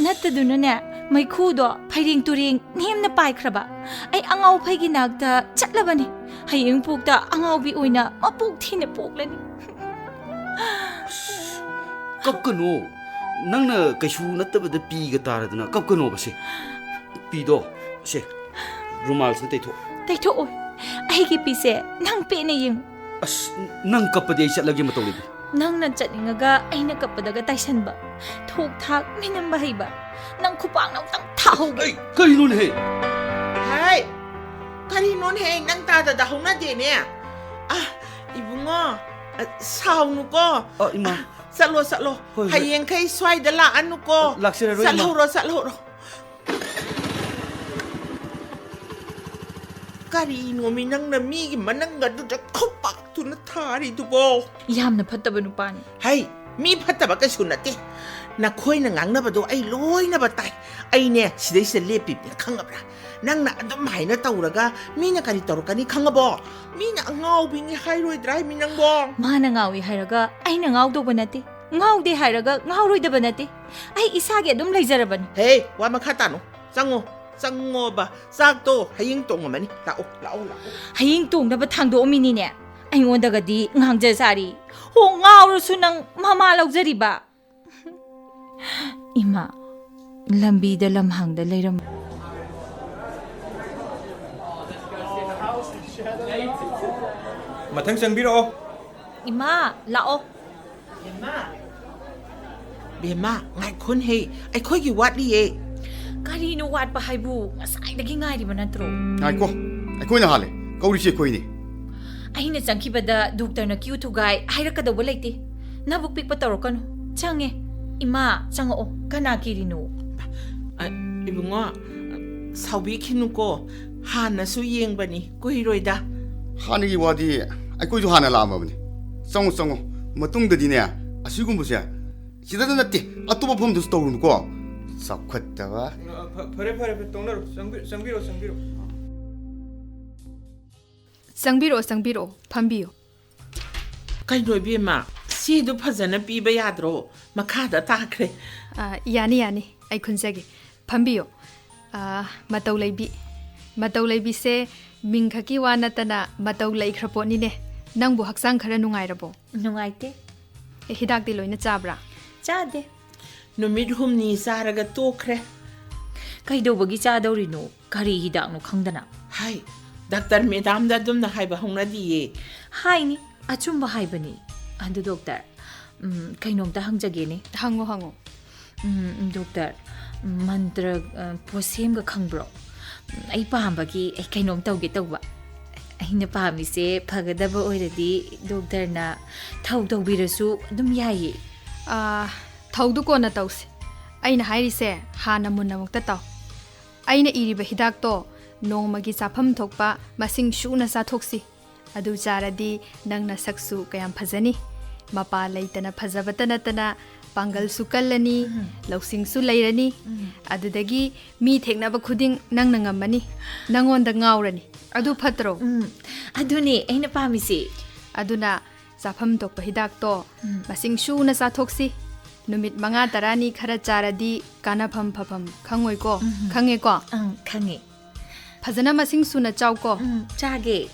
ꯅꯠꯇꯗꯨꯅꯅꯦ, ꯃꯩꯈꯨꯗꯣ ꯐꯩꯔꯦꯡ ꯇꯨꯔꯦꯡ ꯅꯦꯝꯅ ꯄꯥꯏꯈ꯭ꯔꯕ ꯑꯩ ꯑꯉꯥꯎ ꯐꯩꯒꯤ ꯅꯥꯛꯇ ꯆꯠꯂꯕꯅꯤ꯫ ꯍꯌꯦꯡ ꯄꯣꯛꯇ ꯑꯉꯥꯎꯕꯤ ꯑꯣꯏꯅ ꯃꯄꯣꯛ ꯊꯤꯅ ꯄꯣꯛꯂꯅꯤ꯫ ꯀꯞꯀꯅꯣ꯫ ꯅꯪꯅ ꯀꯩꯁꯨ ꯅꯠꯇꯕꯗ ꯄꯤꯒ ꯇꯥꯔꯗꯅ ꯀꯞꯀꯅꯣꯕ ꯁꯦ꯫ ꯄꯤꯗꯣ ꯁꯦ, ꯔꯨꯃꯥꯜꯁꯤꯅ ꯇꯩꯊꯣꯛ꯫ ꯇꯩꯊꯣꯛꯑꯣꯏ꯫ ꯑꯩꯒꯤ ꯄꯤꯁꯦ ꯅꯪ ꯄꯦꯟꯅ ꯌꯦꯡꯉꯨ꯫ ꯑꯁ, ꯅꯪ ꯀꯞꯄꯗꯤ ꯑꯩ ꯆꯠꯂꯒꯦ ꯃꯇꯧ ꯂꯩꯕꯤ꯫ ꯅꯪꯅ ꯆꯠꯅꯤꯡꯉꯒ ꯑꯩꯅ ꯀꯞꯄꯗꯒ ꯇꯥꯏꯁꯟꯕ ꯊꯣꯛ ꯊꯥꯛ ꯃꯤꯅꯝꯕ ꯍꯩꯕ ꯅꯪ ꯈꯨꯄꯥꯛꯅ ꯑꯃꯨꯛꯇꯪ ꯊꯥꯍꯧꯒꯦ꯫ ꯑꯩ ꯀꯔꯤꯅꯣꯅꯦꯍꯦ? ꯍꯥꯏ, ꯀꯔꯤꯅꯣꯅꯦꯍꯦ, ꯅꯪ ꯇꯥꯗꯗ ꯍꯧꯅꯗꯦꯅꯦ꯫ ꯑ, ꯏꯕꯨꯡꯉꯣ, ꯑ, ꯁꯥꯎꯅꯨꯀꯣ꯫ ꯑ, ꯏꯃꯥ꯫ ꯆꯠꯂꯣ, ꯆꯠꯂꯣ꯫ ꯍꯣꯏ, ꯍꯣꯏ꯫ ꯍꯌꯦꯡꯈꯩ ꯁ꯭ꯋꯥꯏꯗ ꯂꯥꯛꯑꯅꯨꯀꯣ꯫ ꯂꯥꯛꯆꯔꯔꯣꯏ, ꯏꯃꯥ꯫ ꯆꯠꯍꯧꯔꯣ, ꯆꯠꯍꯧꯔꯣ꯫ ꯀꯔꯤꯅꯣꯃꯤ ꯅꯪꯅ ꯃꯤꯒꯤ ꯃꯅꯪ ꯑꯗꯨꯗ ꯈꯨꯄꯥꯛꯇꯨꯅ ꯊꯥꯔꯤꯗꯨꯕꯣ? ꯌꯥꯝꯅ ꯐꯠꯇꯕ ꯅꯨꯄꯥꯅꯤ꯫ ꯍꯩ, ꯃꯤ ꯐꯠꯇꯕ ꯀꯩꯁꯨ ꯅꯠꯇꯦ꯫ ꯅꯈꯣꯏꯅ ꯉꯥꯡꯅꯕꯗꯣ ꯑꯩ ꯂꯣꯏꯅꯃꯛ ꯇꯥꯏ꯫ ꯑꯩꯅꯦ, ꯁꯤꯗꯩꯁꯤꯗ ꯂꯦꯞꯄꯤꯕꯅꯤ, ꯈꯪꯉꯕ꯭ꯔꯥ? ꯅꯪꯅ ꯑꯗꯨꯝ ꯍꯥꯏꯅ ꯇꯧꯔꯒ ꯃꯤꯅ ꯀꯔꯤ ꯇꯧꯔꯛꯀꯅꯤ ꯈꯪꯉꯕꯣ? ꯃꯤꯅ ꯑꯉꯥꯎꯕꯤꯅꯤ ꯍꯥꯏꯔꯣꯏꯗ꯭ꯔꯥ ꯍꯥꯏꯃꯤ ꯅꯪꯕꯣ? ꯃꯥꯅ ꯉꯥꯎꯏ ꯍꯥꯏꯔꯒ ꯑꯩꯅ ꯉꯥꯎꯗꯧꯕ ꯅꯠꯇꯦ, ꯉꯥꯎꯗꯦ ꯍꯥꯏꯔꯒ ꯉꯥꯎꯔꯣꯏꯗꯕ ꯅꯠꯇꯦ꯫ ꯑꯩ ꯏꯁꯥꯒꯤ ꯑꯗꯨꯝ ꯂꯩꯖꯔꯕꯅꯤ꯫ ꯍꯦ, ꯋꯥ ꯃꯈꯥ ꯇꯥꯅꯨ꯫ ꯆꯪꯉꯣ, ꯆꯪꯉꯣꯕ꯫ ꯆꯥꯛꯇꯣ ꯍꯌꯦꯡ ꯇꯣꯡꯉꯝꯃꯅꯤ꯫ ꯂꯥꯛꯑꯣ, ꯂꯥꯛꯑꯣ, ꯂꯥꯛꯑꯣ꯫ ꯍꯌꯦꯡ ꯇꯣꯡꯅꯕ ꯊꯥꯡꯗꯣꯛꯑꯝꯃꯤꯅꯤꯅꯦ꯫ ꯑꯩꯉꯣꯟꯗꯒꯗꯤ ꯉꯥꯡꯖ ꯆꯥꯔꯤ꯫ ꯍꯣ, ꯉꯥꯎꯔꯁꯨ ꯅꯪ ꯃꯃꯥ ꯂꯧꯖꯔꯤꯕ꯫ ꯏꯃꯥ, ꯂꯝꯕꯤꯗ ꯂꯝꯍꯥꯡꯗ ꯂꯩꯔꯝ꯫ ꯃꯊꯪ ꯆꯪꯕꯤꯔꯛꯑꯣ꯫ ꯏꯃꯥ, ꯂꯥꯛꯑꯣ꯫ ꯕꯦꯝꯃ, ꯉꯥꯏꯈꯣꯅꯦꯍꯦ, ꯑꯩꯈꯣꯏꯒꯤ ꯋꯥꯠꯂꯤꯌꯦ꯫ ꯀꯔꯤꯅꯣ ꯋꯥꯠꯄ ꯍꯥꯏꯕꯨ? ꯉꯁꯥꯏꯗꯒꯤ ꯉꯥꯏꯔꯤꯕ ꯅꯠꯇ꯭ꯔꯣ? ꯉꯥꯏꯈꯣ, ꯑꯩꯈꯣꯏꯅ ꯍꯥꯜꯂꯦ꯫ ꯀꯧꯔꯤꯁꯤ ꯑꯩꯈꯣꯏꯅꯤ꯫ ꯑꯩꯅ ꯆꯪꯈꯤꯕꯗ ꯗꯣꯛꯇꯔꯅ ꯀ꯭ꯌꯨ ꯊꯨꯒꯥꯏ ꯍꯥꯏꯔꯛꯀꯗꯧꯕ ꯂꯩꯇꯦ꯫ ꯅꯕꯨꯛ ꯄꯤꯛꯄ ꯇꯧꯔꯛꯀꯅꯨ꯫ ꯆꯪꯉꯦ꯫ ꯏꯃꯥ, ꯆꯪꯉꯛꯑꯣ꯫ ꯀꯅꯥ ꯀꯤꯔꯤꯅꯣ? ꯑ, ꯏꯕꯨꯡꯉꯣ, ꯁꯥꯎꯕꯤꯈꯤꯅꯨꯀꯣ꯫ ꯍꯥꯟꯅꯁꯨ ꯌꯦꯡꯕꯅꯤ, ꯀꯨꯏꯔꯣꯏꯗ꯫ ꯍꯥꯟꯅꯒꯤ ꯋꯥꯗꯤ ꯑꯩꯈꯣꯏꯁꯨ ꯍꯥꯟꯅ ꯂꯥꯛꯑꯝꯃꯕꯅꯤ꯫ ꯆꯪꯉꯣ, ꯆꯪꯉꯣ꯫ ꯃꯇꯨꯡꯗꯗꯤꯅꯦ, ꯑꯁꯤꯒꯨꯝꯕꯁꯦ ꯁꯤꯗꯗ ꯅꯠꯇꯦ, ꯑꯇꯣꯞꯄ ꯃꯐꯝꯗꯁꯨ ꯇꯧꯔꯨꯅꯨꯀꯣ꯫ ꯆꯥꯎꯈꯠꯇꯕ꯫ ꯑ, ꯐ-, ꯐꯔꯦ, ꯐꯔꯦ, ꯐꯔꯦ, ꯇꯣꯛꯅꯔꯣ꯫ ꯆꯪꯕꯤ-, ꯆꯪꯕꯤꯔꯣ, ꯆꯪꯕꯤꯔꯣ꯫ ꯆꯪꯕꯤꯔꯛꯑꯣ, ꯆꯪꯕꯤꯔꯛꯑꯣ, ꯐꯝꯕꯤꯌꯨ꯫ ꯀꯩꯅꯣ ꯏꯕꯦꯝꯃ, ꯆꯦꯗꯨ ꯐꯖꯅ ꯄꯤꯕ ꯌꯥꯗ꯭ꯔꯣ? ꯃꯈꯥꯗ ꯇꯥꯈ꯭ꯔꯦ꯫ ꯑ, ꯌꯥꯅꯤ, ꯌꯥꯅꯤ, ꯑꯩ ꯈꯨꯟꯖꯒꯦ꯫ ꯐꯝꯕꯤꯌꯨ꯫ ꯑ, ꯃꯇꯧ ꯂꯩꯕꯤ꯫ ꯃꯇꯧ ꯂꯩꯕꯤꯁꯦ ꯃꯤꯡ ꯈꯛꯀꯤ ꯋꯥ ꯅꯠꯇꯅ ꯃꯇꯧ ꯂꯩꯈ꯭ꯔ ꯄꯣꯠꯅꯤꯅꯦ꯫ ꯅꯪꯕꯨ ꯍꯛꯆꯥꯡ ꯈꯔ ꯅꯨꯡꯉꯥꯏꯔꯕꯣ? ꯅꯨꯡꯉꯥꯏꯇꯦ꯫ ꯑꯦ, ꯍꯤꯗꯥꯛꯇꯤ ꯂꯣꯏꯅ ꯆꯥꯕ꯭ꯔꯥ? ꯆꯥꯗꯦ꯫ ꯅꯨꯃꯤꯠ ꯍꯨꯝꯅꯤ ꯆꯥꯔꯒ ꯇꯣꯛꯈ꯭ꯔꯦ꯫ ꯀꯩꯗꯧꯕꯒꯤ ꯆꯥꯗꯧꯔꯤꯅꯣ? ꯀꯔꯤ ꯍꯤꯗꯥꯛꯅꯣ ꯈꯪꯗꯅ? ꯍꯥꯏ, ꯗꯥꯛꯇꯔ ꯃꯦꯗꯥꯝꯗ ꯑꯗꯨꯝꯅ ꯍꯥꯏꯕ ꯍꯧꯅꯗꯤꯌꯦ꯫ ꯍꯥꯏꯅꯤ, ꯑꯆꯨꯝꯕ ꯍꯥꯏꯕꯅꯤ꯫ ꯑꯗꯨ ꯗꯣꯛꯇꯔ, ꯎꯝ, ꯀꯩꯅꯣꯝꯇ ꯍꯪꯖꯒꯦꯅꯦ꯫ ꯍꯪꯉꯣ, ꯍꯪꯉꯣ꯫ ꯎꯝ, ꯗꯣꯛꯇꯔ, ꯃꯟꯇ꯭ꯔ, ꯑ, ꯄꯣꯠꯁꯦꯝꯒ ꯈꯪꯕ꯭ꯔꯣ? ꯎꯝ, ꯑꯩ ꯄꯥꯝꯕꯒꯤ ꯑꯩ ꯀꯩꯅꯣꯝ ꯇꯧꯒꯦ ꯇꯧꯕ꯫ ꯑꯩꯅ ꯄꯥꯝꯃꯤꯁꯦ ꯐꯒꯗꯕ ꯑꯣꯏꯔꯗꯤ ꯗꯣꯛꯇꯔꯅ ꯊꯧ ꯇꯧꯕꯤꯔꯁꯨ ꯑꯗꯨꯝ ꯌꯥꯏꯌꯦ꯫ ꯑꯥ, ꯊꯧꯗꯨ ꯀꯣꯟꯅ ꯇꯧꯁꯤ꯫ ꯑꯩꯅ ꯍꯥꯏꯔꯤꯁꯦ ꯍꯥꯟꯅ ꯃꯨꯟꯅ ꯑꯃꯨꯛꯇ ꯇꯥꯎ꯫ ꯑꯩꯅ ꯏꯔꯤꯕ ꯍꯤꯗꯥꯛꯇꯣ ꯅꯣꯡꯃꯒꯤ ꯆꯥꯐꯝ ꯊꯣꯛꯄ ꯃꯁꯤꯡ ꯁꯨꯅ ꯆꯥꯊꯣꯛꯁꯤ꯫ ꯑꯗꯨ ꯆꯥꯔꯗꯤ ꯅꯪ ꯅꯁꯛꯁꯨ ꯀꯌꯥꯝ ꯐꯖꯅꯤ꯫ ꯃꯄꯥ ꯂꯩꯇꯅ ꯐꯖꯕꯇ ꯅꯠꯇꯅ ꯄꯥꯡꯒꯜꯁꯨ ꯀꯜꯂꯅꯤ, ꯎꯝ꯫ ꯂꯧꯁꯤꯡꯁꯨ ꯂꯩꯔꯅꯤ꯫ ꯎꯝ꯫ ꯑꯗꯨꯗꯒꯤ ꯃꯤ ꯊꯦꯡꯅꯕ ꯈꯨꯗꯤꯡ ꯅꯪꯅ ꯉꯝꯃꯅꯤ꯫ ꯅꯪꯉꯣꯟꯗ ꯉꯥꯎꯔꯅꯤ꯫ ꯑꯗꯨ ꯐꯠꯇ꯭ꯔꯣ? ꯎꯝ, ꯑꯗꯨꯅꯦ ꯑꯩꯅ ꯄꯥꯝꯃꯤꯁꯦ꯫ ꯑꯗꯨꯅ ꯆꯥꯐꯝ ꯊꯣꯛꯄ ꯍꯤꯗꯥꯛꯇꯣ ꯎꯝ꯫ ꯃꯁꯤꯡ ꯁꯨꯅ ꯆꯥꯊꯣꯛꯁꯤ꯫ ꯅꯨꯃꯤꯠ ꯃꯉꯥ ꯇꯔꯥꯅꯤ ꯈꯔ ꯆꯥꯔꯗꯤ ꯀꯥꯟꯅꯐꯝ ꯐꯐꯝ ꯈꯪꯉꯣꯏꯀꯣ? ꯎꯝ꯫ ꯈꯪꯉꯦꯀꯣ? ꯑꯪ, ꯈꯪꯉꯦ꯫ ꯐꯖꯅ ꯃꯁꯤꯡ ꯁꯨꯅ ꯆꯥꯎꯀꯣ? ꯎꯝ, ꯆꯥꯒꯦ꯫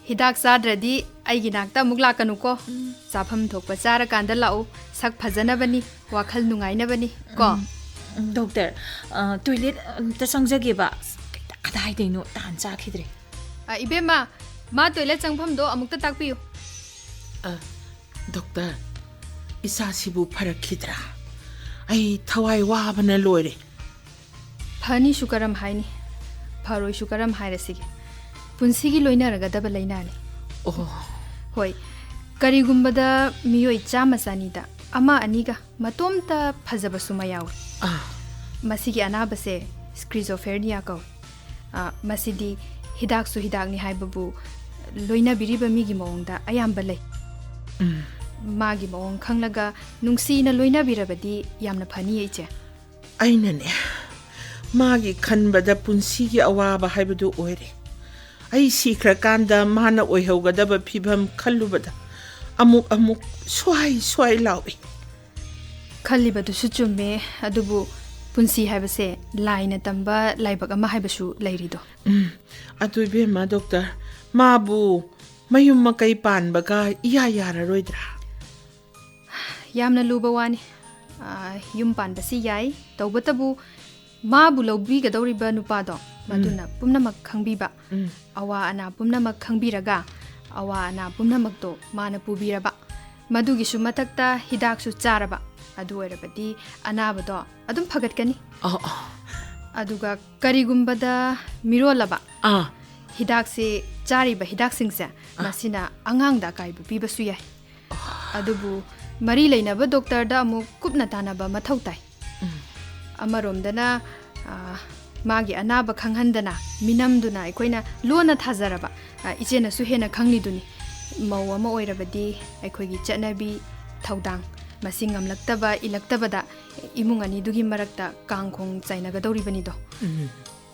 ꯍꯤꯗꯥꯛ ꯆꯥꯗ꯭ꯔꯗꯤ ꯑꯩꯒꯤ ꯅꯥꯛꯇ ꯑꯃꯨꯛ ꯂꯥꯛꯀꯅꯨꯀꯣ꯫ ꯎꯝ꯫ ꯆꯥꯐꯝ ꯊꯣꯛꯄ ꯆꯥꯔꯀꯥꯟꯗ ꯂꯥꯛꯎ꯫ ꯁꯛ ꯐꯖꯅꯕꯅꯤ, ꯋꯥꯈꯜ ꯅꯨꯡꯉꯥꯏꯅꯕꯅꯤ ꯀꯣ꯫ ꯎꯝ, ꯎꯝ, ꯗꯣꯛꯇꯔ, ꯑ, ꯇꯣꯏꯂꯦꯠ ꯑꯝꯇ ꯆꯪꯖꯒꯦꯕ꯫ ꯑꯁ, ꯀꯗꯥꯏꯗꯩꯅꯣ ꯇꯥꯟ ꯆꯥꯈꯤꯗ꯭ꯔꯦ꯫ ꯑ, ꯏꯕꯦꯝꯃ, ꯃꯥ ꯇꯣꯏꯂꯦꯠ ꯆꯪꯐꯝꯗꯣ ꯑꯃꯨꯛꯇ ꯇꯥꯛꯄꯤꯌꯨ꯫ ꯑ, ꯗꯣꯛꯇꯔ, ꯏꯆꯥꯁꯤꯕꯨ ꯐꯔꯛꯈꯤꯗ꯭ꯔꯥ? ꯑꯩ ꯊꯋꯥꯏ ꯋꯥꯕꯅ ꯂꯣꯏꯔꯦ꯫ ꯐꯅꯤꯁꯨ ꯀꯔꯝ ꯍꯥꯏꯅꯤ, ꯐꯔꯣꯏꯁꯨ ꯀꯔꯝ ꯍꯥꯏꯔꯁꯤꯒꯦ? ꯄꯨꯟꯁꯤꯒꯤ ꯂꯣꯏꯅꯔꯒꯗꯕ ꯂꯥꯏꯅꯥꯅꯤ꯫ ꯑꯣ꯫ ꯍꯣꯏ, ꯀꯔꯤꯒꯨꯝꯕꯗ ꯃꯤꯑꯣꯏ ꯆꯥꯝꯃ ꯆꯅꯤꯗ ꯑꯃ ꯑꯅꯤꯒ ꯃꯇꯣꯝꯇ ꯐꯖꯕꯁꯨ ꯃꯌꯥꯎꯏ꯫ ꯑꯥ꯫ ꯃꯁꯤꯒꯤ ꯑꯅꯥꯕꯁꯦ schizophrenia ꯀꯧꯏ꯫ ꯑ, ꯃꯁꯤꯗꯤ ꯍꯤꯗꯥꯛꯁꯨ ꯍꯤꯗꯥꯛꯅꯤ ꯍꯥꯏꯕꯕꯨ ꯂꯣꯏꯅꯕꯤꯔꯤꯕ ꯃꯤꯒꯤ ꯃꯑꯣꯡꯗ ꯑꯌꯥꯝꯕ ꯂꯩ꯫ ꯎꯝ꯫ ꯃꯥꯒꯤ ꯃꯑꯣꯡ ꯈꯪꯂꯒ ꯅꯨꯡꯁꯤꯅ ꯂꯣꯏꯅꯕꯤꯔꯕꯗꯤ ꯌꯥꯝꯅ ꯐꯅꯤꯌꯦ, ꯏꯆꯦ꯫ ꯑꯩꯅꯅꯦ, ꯃꯥꯒꯤ ꯈꯟꯕꯗ ꯄꯨꯟꯁꯤꯒꯤ ꯑꯋꯥꯕ ꯍꯥꯏꯕꯗꯨ ꯑꯣꯏꯔꯦ꯫ ꯑꯩ ꯁꯤꯈ꯭ꯔꯀꯥꯟꯗ ꯃꯥꯅ ꯑꯣꯏꯍꯧꯒꯗꯕ ꯐꯤꯕꯝ ꯈꯜꯂꯨꯕꯗ ꯑꯃꯨꯛ ꯑꯃꯨꯛ ꯁ꯭ꯋꯥꯏ ꯁ꯭ꯋꯥꯏ ꯂꯥꯎꯏ꯫ ꯈꯜꯂꯤꯕꯗꯨꯁꯨ ꯆꯨꯝꯃꯦ, ꯑꯗꯨꯕꯨ ꯄꯨꯟꯁꯤ ꯍꯥꯏꯕꯁꯦ ꯂꯥꯏꯅ ꯇꯝꯕ ꯂꯥꯏꯕꯛ ꯑꯃ ꯍꯥꯏꯕꯁꯨ ꯂꯩꯔꯤꯗꯣ꯫ ꯎꯝ, ꯑꯗꯨ ꯏꯕꯦꯝꯃ ꯗꯣꯛꯇꯔ, ꯃꯥꯕꯨ ꯃꯌꯨꯝ ꯃꯀꯩ ꯄꯥꯟꯕꯒ ꯏꯌꯥ ꯌꯥꯔꯔꯣꯏꯗ꯭ꯔꯥ? ꯌꯥꯝꯅ ꯂꯨꯕ ꯋꯥꯅꯤ꯫ ꯑꯥ, ꯌꯨꯝ ꯄꯥꯟꯕꯁꯤ ꯌꯥꯏ, ꯇꯧꯕꯇꯕꯨ ꯃꯥꯕꯨ ꯂꯧꯕꯤꯒꯗꯧꯔꯤꯕ ꯅꯨꯄꯥꯗꯣ, ꯎꯝ꯫ ꯃꯗꯨꯅ ꯄꯨꯝꯅꯃꯛ ꯈꯪꯕꯤꯕ, ꯎꯝ꯫ ꯑꯋꯥ ꯑꯅꯥ ꯄꯨꯝꯅꯃꯛ ꯈꯪꯕꯤꯔꯒ, ꯑꯋꯥ ꯑꯅꯥ ꯄꯨꯝꯅꯃꯛꯇꯣ ꯃꯥꯅ ꯄꯨꯕꯤꯔꯕ, ꯃꯗꯨꯒꯤꯁꯨ ꯃꯊꯛꯇ ꯍꯤꯗꯥꯛꯁꯨ ꯆꯥꯔꯕ, ꯑꯗꯨ ꯑꯣꯏꯔꯕꯗꯤ ꯑꯅꯥꯕꯗꯣ ꯑꯗꯨꯝ ꯐꯒꯠꯀꯅꯤ꯫ ꯑꯣ, ꯑꯣ꯫ ꯑꯗꯨꯒ ꯀꯔꯤꯒꯨꯝꯕꯗ ꯃꯤꯔꯣꯜꯂꯕ, ꯑꯥ꯫ ꯍꯤꯗꯥꯛꯁꯤ, ꯆꯥꯔꯤꯕ ꯍꯤꯗꯥꯛꯁꯤꯡꯁꯦ, ꯑꯥ꯫ ꯃꯁꯤꯅ ꯑꯉꯥꯡꯗ ꯑꯀꯥꯏꯕ ꯄꯤꯕꯁꯨ ꯌꯥꯏ꯫ ꯑꯗꯨꯕꯨ ꯃꯔꯤ ꯂꯩꯅꯕ ꯗꯣꯛꯇꯔꯗ ꯑꯃꯨꯛ ꯀꯨꯞꯅ ꯇꯥꯟꯅꯕ ꯃꯊꯧ ꯇꯥꯏ꯫ ꯎꯝ꯫ ꯑꯃꯔꯣꯝꯗꯅ, ꯑ, ꯃꯥꯒꯤ ꯑꯅꯥꯕ ꯈꯪꯍꯟꯗꯅ, ꯃꯤꯅꯝꯗꯨꯅ ꯑꯩꯈꯣꯏꯅ ꯂꯣꯟꯅ ꯊꯥꯖꯔꯕ, ꯑ, ꯏꯆꯦꯅꯁꯨ ꯍꯦꯟꯅ ꯈꯪꯂꯤꯗꯨꯅꯤ꯫ ꯃꯧ ꯑꯃ ꯑꯣꯏꯔꯕꯗꯤ ꯑꯩꯈꯣꯏꯒꯤ ꯆꯠꯅꯕꯤ ꯊꯧꯗꯥꯡ ꯃꯁꯤ ꯉꯝꯂꯛꯇꯕ, ꯏꯜꯂꯛꯇꯕꯗ ꯏꯃꯨꯡ ꯑꯅꯤꯗꯨꯒꯤ ꯃꯔꯛꯇ ꯀꯥꯡꯈꯣꯡ ꯆꯥꯏꯅꯒꯗꯧꯔꯤꯕꯅꯤꯗꯣ꯫ ꯎꯝ꯫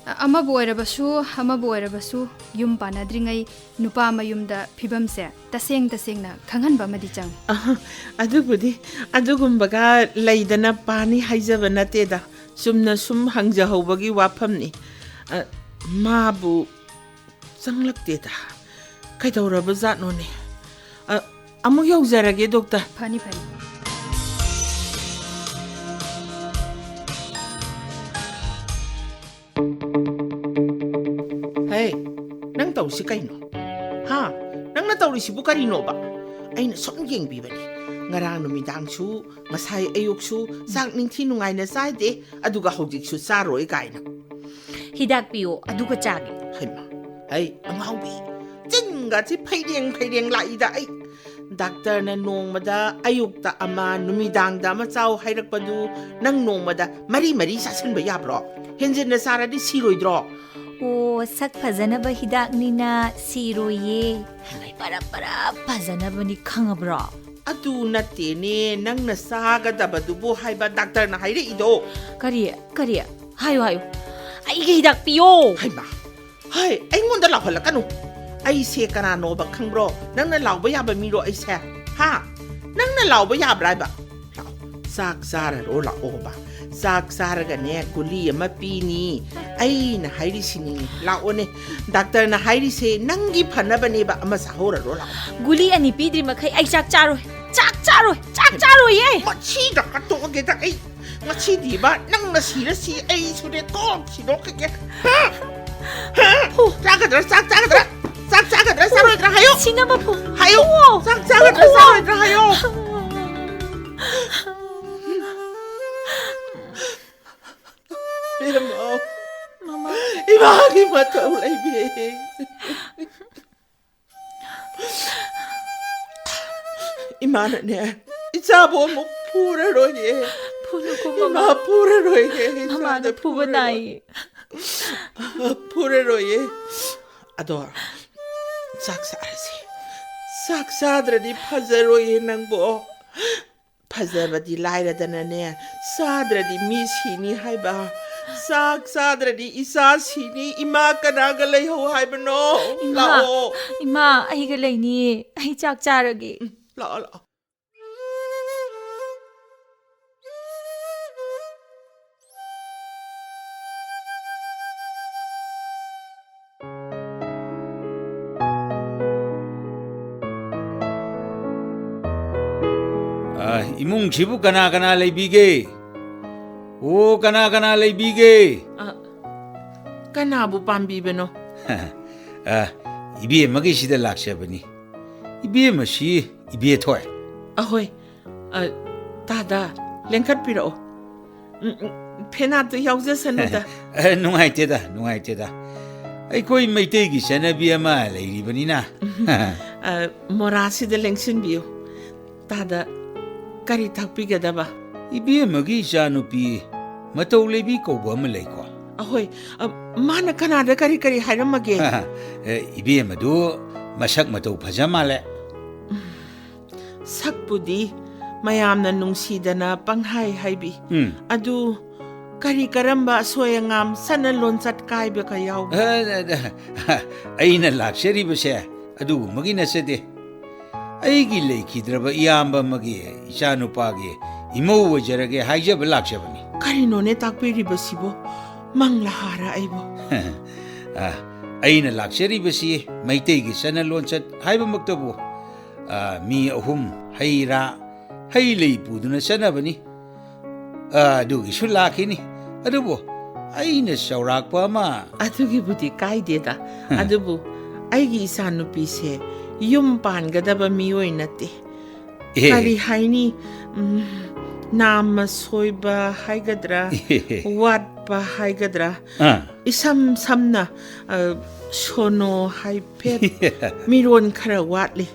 ꯑ-, ꯑꯃꯕꯨ ꯑꯣꯏꯔꯕꯁꯨ, ꯑꯃꯕꯨ ꯑꯣꯏꯔꯕꯁꯨ, ꯌꯨꯝ ꯄꯥꯟꯅꯗ꯭ꯔꯤꯉꯩ ꯅꯨꯄꯥ ꯃꯌꯨꯝꯗ ꯐꯤꯕꯝꯁꯦ ꯇꯁꯦꯡ ꯇꯁꯦꯡꯅ ꯈꯪꯍꯟꯕ ꯑꯃꯗꯤ ꯆꯪꯏ꯫ ꯑꯍ, ꯑꯗꯨꯕꯨꯗꯤ, ꯑꯗꯨꯒꯨꯝꯕꯒ ꯂꯩꯗꯅ ꯄꯥꯅꯤ ꯍꯥꯏꯖꯕ ꯅꯠꯇꯦꯗ꯫ ꯆꯨꯝꯅ ꯁꯨꯝ ꯍꯪꯖꯍꯧꯕꯒꯤ ꯋꯥꯐꯝꯅꯤ꯫ ꯑ, ꯃꯥꯕꯨ ꯆꯪꯂꯛꯇꯦꯗ꯫ ꯀꯩꯗꯧꯔꯕꯖꯥꯠꯅꯣꯅꯦ? ꯑ, ꯑꯃꯨꯛ ꯌꯧꯖꯔꯒꯦ, ꯗꯣꯛꯇꯔ꯫ ꯐꯅꯤ, ꯐꯅꯤ꯫ ꯍꯦ, ꯅꯪ ꯇꯧꯔꯤꯁꯤ ꯀꯩꯅꯣ? ꯍꯥ? ꯅꯪꯅ ꯇꯧꯔꯤꯁꯤꯕꯨ ꯀꯔꯤꯅꯣꯕ? ꯑꯩꯅ ꯁꯨꯝ ꯌꯦꯡꯕꯤꯕꯅꯤ꯫ ꯉꯔꯥꯡ ꯅꯨꯃꯤꯗꯥꯡꯁꯨ, ꯉꯁꯥꯏ ꯑꯌꯨꯛꯁꯨ ꯆꯥꯛ ꯅꯤꯡꯊꯤ ꯅꯨꯡꯉꯥꯏꯅ ꯆꯥꯗꯦ, ꯑꯗꯨꯒ ꯍꯧꯖꯤꯛꯁꯨ ꯆꯥꯔꯣꯏ ꯀꯥꯏꯅ꯫ ꯍꯤꯗꯥꯛ ꯄꯤꯌꯣ, ꯑꯗꯨꯒ ꯆꯥꯒꯦ꯫ ꯍꯩꯃꯥ, ꯍꯩ, ꯑꯉꯥꯎꯕꯤ, ꯆꯤꯟꯒꯁꯤ ꯐꯩꯔꯦꯡ ꯐꯩꯔꯦꯡ ꯂꯥꯛꯏꯗ꯫ ꯑꯩ ꯗꯥꯛꯇꯔꯅ ꯅꯣꯡꯃꯗ ꯑꯌꯨꯛꯇ ꯑꯃ, ꯅꯨꯃꯤꯗꯥꯡꯗ ꯑꯃ ꯆꯥꯎ ꯍꯥꯏꯔꯛꯄꯗꯨ ꯅꯪ ꯅꯣꯡꯃꯗ ꯃꯔꯤ ꯃꯔꯤ ꯆꯥꯁꯤꯟꯕ ꯌꯥꯕ꯭ꯔꯣ? ꯍꯦꯟꯖꯤꯟꯅ ꯆꯥꯔꯗꯤ ꯁꯤꯔꯣꯏꯗ꯭ꯔꯣ? ꯑꯣ, ꯁꯛ ꯐꯖꯅꯕ ꯍꯤꯗꯥꯛꯅꯤꯅ ꯁꯤꯔꯣꯏꯌꯦ꯫ ꯍꯩꯃꯥ꯫ ꯄꯔꯞ ꯄꯔꯞ ꯐꯖꯅꯕꯅꯤ, ꯈꯪꯉꯕ꯭ꯔꯣ? ꯑꯗꯨ ꯅꯠꯇꯦꯅꯦ, ꯅꯪꯅ ꯆꯥꯒꯗꯕꯗꯨꯕꯨ ꯍꯥꯏꯕ ꯗꯥꯛꯇꯔꯅ ꯍꯥꯏꯔꯛꯏꯗꯣ꯫ ꯀꯔꯤ? ꯀꯔꯤ? ꯍꯥꯏꯌꯨ, ꯍꯥꯏꯌꯨ꯫ ꯑꯩꯒꯤ ꯍꯤꯗꯥꯛ ꯄꯤꯌꯣ꯫ ꯍꯩꯃꯥ, ꯍꯩ, ꯑꯩꯉꯣꯟꯗ ꯂꯥꯎꯍꯜꯂꯛꯀꯅꯨ꯫ ꯑꯩꯁꯦ ꯀꯅꯥꯅꯣꯕ ꯈꯪꯕ꯭ꯔꯣ? ꯅꯪꯅ ꯂꯥꯎꯕ ꯌꯥꯕ ꯃꯤꯔꯣ ꯑꯩꯁꯦ? ꯍꯥ? ꯅꯪꯅ ꯂꯥꯎꯕ ꯌꯥꯕ꯭ꯔꯥ ꯍꯥꯏꯕ? ꯂꯥꯛꯑꯣ, ꯆꯥꯛ ꯆꯥꯔꯔꯣ ꯂꯥꯛꯑꯣꯕ꯫ ꯆꯥꯛ ꯆꯥꯔꯒꯅꯦ, ꯒꯨꯂꯤ ꯑꯃ ꯄꯤꯅꯤ꯫ ꯑꯩꯅ ꯍꯥꯏꯔꯤꯁꯤꯅꯤ, ꯂꯥꯛꯑꯣꯅꯦ꯫ ꯗꯥꯛꯇꯔꯅ ꯍꯥꯏꯔꯤꯁꯦ ꯅꯪꯒꯤ ꯐꯅꯕꯅꯦꯕ, ꯑꯃ ꯆꯥꯍꯧꯔꯔꯣ ꯂꯥꯛꯑꯣ꯫ ꯒꯨꯂꯤ ꯑꯅꯤ ꯄꯤꯗ꯭ꯔꯤ ꯃꯈꯩ ꯑꯩ ꯆꯥꯛ ꯆꯥꯔꯣꯏ꯫ ꯆꯥꯛ ꯆꯥꯔꯣꯏ! ꯆꯥꯛ ꯆꯥꯔꯣꯏꯌꯦ! ꯃꯁꯤꯗ ꯀꯠꯇꯣꯛꯑꯒꯦꯗ ꯑꯩ꯫ ꯉꯁꯤꯗꯤꯕ ꯅꯪꯅ ꯁꯤꯔ ꯁꯤ, ꯑꯩꯁꯨꯅꯦ ꯀꯣꯛ ꯁꯤꯗꯣꯛꯈꯤꯒꯦ꯫ ꯍꯥ? ꯍꯥ? ꯐꯨ꯫ ꯆꯥꯒꯗ꯭ꯔꯥ? ꯆꯥꯛ ꯆꯥꯒꯗ꯭ꯔꯥ? ꯆꯥꯛ ꯆꯥꯒꯗ꯭ꯔꯥ? ꯆꯥꯔꯣꯏꯗ꯭ꯔꯥ? ꯍꯥꯏꯌꯨ꯫ ꯁꯤꯅꯕ ꯐꯨ꯫ ꯍꯥꯏꯌꯨ꯫ ꯐꯨꯑꯣ꯫ ꯆꯥꯛ ꯆꯥꯒꯗ꯭ꯔꯥ? ꯐꯨꯑꯣ꯫ ꯆꯥꯔꯣꯏꯗ꯭ꯔꯥ? ꯍꯥꯏꯌꯨ꯫ ꯏꯕꯦꯝꯃ꯫ ꯃꯃꯥ꯫ ꯏꯃꯥꯒꯤ ꯃꯊꯧ ꯂꯩꯕꯤ꯫ ꯏꯃꯥꯅꯅꯦ, ꯏꯆꯥꯕꯨ ꯑꯃꯨꯛ ꯐꯨꯔꯔꯣꯏꯌꯦ꯫ ꯐꯨꯅꯨꯀꯣ, ꯏꯃꯥ, ꯃꯃꯥ꯫ ꯐꯨꯔꯔꯣꯏꯌꯦ, ꯏꯆꯥꯗ ꯃꯃꯥꯗꯣ ꯐꯨꯕ ꯐꯨꯔꯔꯣꯏ꯫ ꯅꯥꯏꯌꯦ꯫ ꯐꯨꯔꯔꯣꯏꯌꯦ꯫ ꯑꯗꯣ, ꯆꯥꯛ ꯆꯥꯔꯁꯤ꯫ ꯆꯥꯛ ꯆꯥꯗ꯭ꯔꯗꯤ ꯐꯖꯔꯣꯏꯌꯦ ꯅꯪꯕꯣ꯫ ꯐꯖꯕꯗꯤ ꯂꯥꯏꯔꯗꯅꯅꯦ, ꯆꯥꯗ꯭ꯔꯗꯤ ꯃꯤ ꯁꯤꯅꯤ ꯍꯥꯏꯕ꯫ ꯆꯥꯛ ꯆꯥꯗ꯭ꯔꯗꯤ ꯏꯆꯥ ꯁꯤꯅꯤ, ꯏꯃꯥ ꯀꯅꯥꯒ ꯂꯩꯍꯧ ꯍꯥꯏꯕꯅꯣ? ꯏꯃꯥ, ꯂꯥꯛꯑꯣ꯫ ꯏꯃꯥ, ꯑꯩꯒ ꯂꯩꯅꯤꯌꯦ꯫ ꯑꯩ ꯆꯥꯛ ꯆꯥꯔꯒꯦ꯫ ꯎꯝ, ꯂꯥꯛꯑꯣ, ꯂꯥꯛꯑꯣ꯫ ꯑ, ꯏꯃꯨꯡꯁꯤꯕꯨ ꯀꯅꯥ ꯀꯅꯥ ꯂꯩꯕꯤꯒꯦ? ꯑꯣ, ꯀꯅꯥ ꯀꯅꯥ ꯂꯩꯕꯤꯒꯦ? ꯑ, ꯀꯅꯥꯕꯨ ꯄꯥꯝꯕꯤꯕꯅꯣ? ꯑ, ꯏꯕꯦꯝꯃꯒꯤꯁꯤꯗ ꯂꯥꯛꯆꯕꯅꯤ꯫ ꯏꯕꯦꯝꯃꯁꯤ ꯏꯕꯦꯊꯣꯏ꯫ ꯑꯍꯣꯏ꯫ ꯑ, ꯇꯥꯗ, ꯂꯦꯡꯈꯠꯄꯤꯔꯛꯑꯣ꯫ ꯎꯝ, ꯎꯝ, ꯐꯦꯅꯥꯠꯇꯨ ꯌꯥꯎꯖꯁꯅꯨꯗ꯫ ꯑ, ꯅꯨꯡꯉꯥꯏꯇꯦꯗ, ꯅꯨꯡꯉꯥꯏꯇꯦꯗ꯫ ꯑꯩꯈꯣꯏ ꯃꯩꯇꯩꯒꯤ ꯆꯠꯅꯕꯤ ꯑꯃ ꯂꯩꯔꯤꯕꯅꯤꯅ꯫ ꯑ, ꯃꯣꯔꯥꯁꯤꯗ ꯂꯦꯡꯁꯤꯟꯕꯤꯌꯨ꯫ ꯇꯥꯗ, ꯀꯔꯤ ꯇꯥꯛꯄꯤꯒꯗꯕ? ꯏꯕꯦꯝꯃꯒꯤ ꯏꯆꯥꯅꯨꯄꯤ ꯃꯇꯧ ꯂꯩꯕꯤ ꯀꯧꯕ ꯑꯃ ꯂꯩꯀꯣ? ꯑꯍꯣꯏ, ꯑ, ꯃꯥꯅ ꯀꯅꯥꯗ ꯀꯔꯤ ꯀꯔꯤ ꯍꯥꯏꯔꯝꯃꯒꯦ? ꯑꯦ, ꯏꯕꯦꯝꯃꯗꯨ ꯃꯁꯛ ꯃꯇꯧ ꯐꯖ ꯃꯥꯜꯂꯦ꯫ ꯁꯛꯄꯨꯗꯤ ꯃꯌꯥꯝꯅ ꯅꯨꯡꯁꯤꯗꯅ ꯄꯪꯍꯥꯏ ꯍꯥꯏꯕꯤ꯫ ꯎꯝ꯫ ꯑꯗꯨ ꯀꯔꯤ ꯀꯔꯝꯕ ꯑꯁꯣꯏ ꯑꯉꯥꯝ, ꯆꯠꯅ ꯂꯣꯟꯆꯠ ꯀꯥꯏꯕꯒ ꯌꯥꯎꯕ? ꯑ, ꯑ, ꯑ, ꯑꯩꯅ ꯂꯥꯛꯆꯔꯤꯕꯁꯦ ꯑꯗꯨꯒꯨꯝꯕꯒꯤ ꯅꯠꯆꯗꯦ꯫ ꯑꯩꯒꯤ ꯂꯩꯈꯤꯗ꯭ꯔꯕ ꯏꯌꯥꯝꯕ ꯑꯃꯒꯤ ꯏꯆꯥꯅꯨꯄꯥꯒꯤ ꯏꯃꯧ ꯑꯣꯏꯖꯔꯒꯦ ꯍꯥꯏꯖꯕ ꯂꯥꯛꯆꯕꯅꯤ꯫ ꯀꯔꯤꯅꯣꯅꯦ ꯇꯥꯛꯄꯤꯔꯤꯕꯁꯤꯕꯣ? ꯃꯪꯂꯥ ꯍꯥꯔ ꯑꯩꯕꯨ꯫ ꯑ, ꯑꯩꯅ ꯂꯥꯛꯆꯔꯤꯕꯁꯤ ꯃꯩꯇꯩꯒꯤ ꯆꯠꯅ ꯂꯣꯟꯆꯠ ꯍꯥꯏꯕꯃꯛꯇꯕꯨ, ꯑ, ꯃꯤ ꯑꯍꯨꯝ ꯍꯩ ꯔꯥ, ꯍꯩ ꯂꯩ ꯄꯨꯗꯨꯅ ꯆꯠꯅꯕꯅꯤ꯫ ꯑ, ꯑꯗꯨꯒꯤꯁꯨ ꯂꯥꯛꯈꯤꯅꯤ꯫ ꯑꯗꯨꯕꯨ ꯑꯩꯅ ꯆꯥꯎꯔꯥꯛꯄ ꯑꯃ ꯑꯗꯨꯒꯤꯕꯨꯗꯤ ꯀꯥꯏꯗꯦꯗ꯫ ꯍꯝ꯫ ꯑꯗꯨꯕꯨ ꯑꯩꯒꯤ ꯏꯆꯥꯅꯨꯄꯤꯁꯦ ꯌꯨꯝ ꯄꯥꯟꯒꯗꯕ ꯃꯤꯑꯣꯏ ꯅꯠꯇꯦ꯫ ꯑꯦ꯫ ꯀꯔꯤ ꯍꯥꯏꯅꯤ? ꯎꯝ, ꯅꯥꯝꯃ ꯁꯣꯏꯕ ꯍꯥꯏꯒꯗ꯭ꯔꯥ, ꯋꯥꯠꯄ ꯍꯥꯏꯒꯗ꯭ꯔꯥ, ꯑꯥ꯫ ꯏꯁꯝ ꯁꯝꯅ, ꯑ, ꯁꯣꯅꯣ ꯍꯥꯏꯐꯦꯠ ꯃꯤꯔꯣꯟ ꯈꯔ ꯋꯥꯠꯂꯤ꯫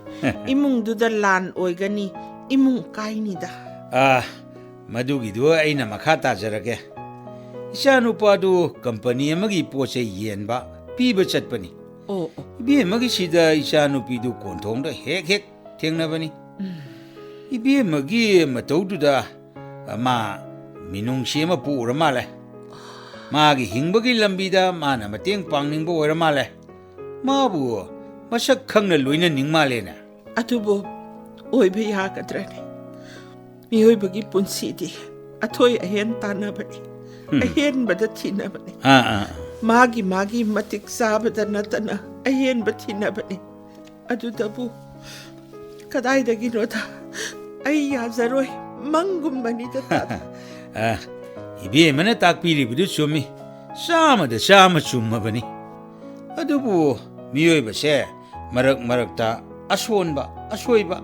ꯏꯃꯨꯡꯗꯨꯗ ꯂꯥꯟ ꯑꯣꯏꯒꯅꯤ, ꯏꯃꯨꯡ ꯀꯥꯏꯅꯤꯗ꯫ ꯑꯥ, ꯃꯗꯨꯒꯤꯗꯨ ꯑꯩꯅ ꯃꯈꯥ ꯇꯥꯖꯔꯒꯦ꯫ ꯏꯆꯥꯅꯨꯄꯥꯗꯨ ꯀꯝꯄꯅꯤ ꯑꯃꯒꯤ ꯄꯣꯠ ꯆꯩ ꯌꯦꯟꯕ, ꯄꯤꯕ ꯆꯠꯄꯅꯤ꯫ ꯑꯣ, ꯑꯣ꯫ ꯏꯕꯦꯝꯃꯒꯤꯁꯤꯗ ꯏꯆꯥꯅꯨꯄꯤꯗꯨ ꯀꯣꯟꯊꯣꯡꯗ ꯍꯦꯛ ꯍꯦꯛ ꯊꯦꯡꯅꯕꯅꯤ꯫ ꯎꯝ꯫ ꯏꯕꯦꯝꯃꯒꯤ ꯃꯇꯧꯗꯨꯗ ꯃꯥ ꯃꯤꯅꯨꯡꯁꯤ ꯑꯃ ꯄꯣꯛꯎꯔ ꯃꯥꯜꯂꯦ꯫ ꯃꯥꯒꯤ ꯍꯤꯡꯕꯒꯤ ꯂꯝꯕꯤꯗ ꯃꯥꯅ ꯃꯇꯦꯡ ꯄꯥꯡꯅꯤꯡꯕ ꯑꯣꯏꯔ ꯃꯥꯜꯂꯦ꯫ ꯃꯥꯕꯨ ꯃꯁꯛ ꯈꯪꯅ ꯂꯣꯏꯅꯅꯤꯡ ꯃꯥꯜꯂꯦꯅꯦ꯫ ꯑꯗꯨꯕꯨ ꯑꯣꯏꯕ ꯌꯥꯒꯗ꯭ꯔꯅꯦ? ꯃꯤꯑꯣꯏꯕꯒꯤ ꯄꯨꯟꯁꯤꯗꯤ ꯑꯊꯣꯏ ꯑꯍꯦꯟ ꯇꯥꯟꯅꯕꯅꯤ꯫ ꯎꯝ꯫ ꯑꯍꯦꯟꯕꯗ ꯊꯤꯅꯕꯅꯤ꯫ ꯑꯥ, ꯑꯥ, ꯑꯥ꯫ ꯃꯥꯒꯤ ꯃꯥꯒꯤ ꯃꯇꯤꯛ ꯆꯥꯕꯗ ꯅꯠꯇꯅ ꯑꯍꯦꯟꯕ ꯊꯤꯅꯕꯅꯤ꯫ ꯑꯗꯨꯗꯕꯨ ꯀꯗꯥꯏꯗꯒꯤꯅꯣꯗ ꯑꯩ ꯌꯥꯖꯔꯣꯏ, ꯃꯪꯒꯨꯝꯕꯅꯤꯗ ꯇꯥꯗ꯫ ꯑ, ꯏꯕꯦꯝꯃꯅ ꯇꯥꯛꯄꯤꯔꯤꯕꯗꯨ ꯆꯨꯝꯃꯤ, ꯆꯥꯝꯃꯗ ꯆꯥꯝꯃ ꯆꯨꯝꯃꯕꯅꯤ꯫ ꯑꯗꯨꯕꯨ ꯃꯤꯑꯣꯏꯕꯁꯦ ꯃꯔꯛ ꯃꯔꯛꯇ ꯑꯁꯣꯟꯕ, ꯑꯁꯣꯏꯕ,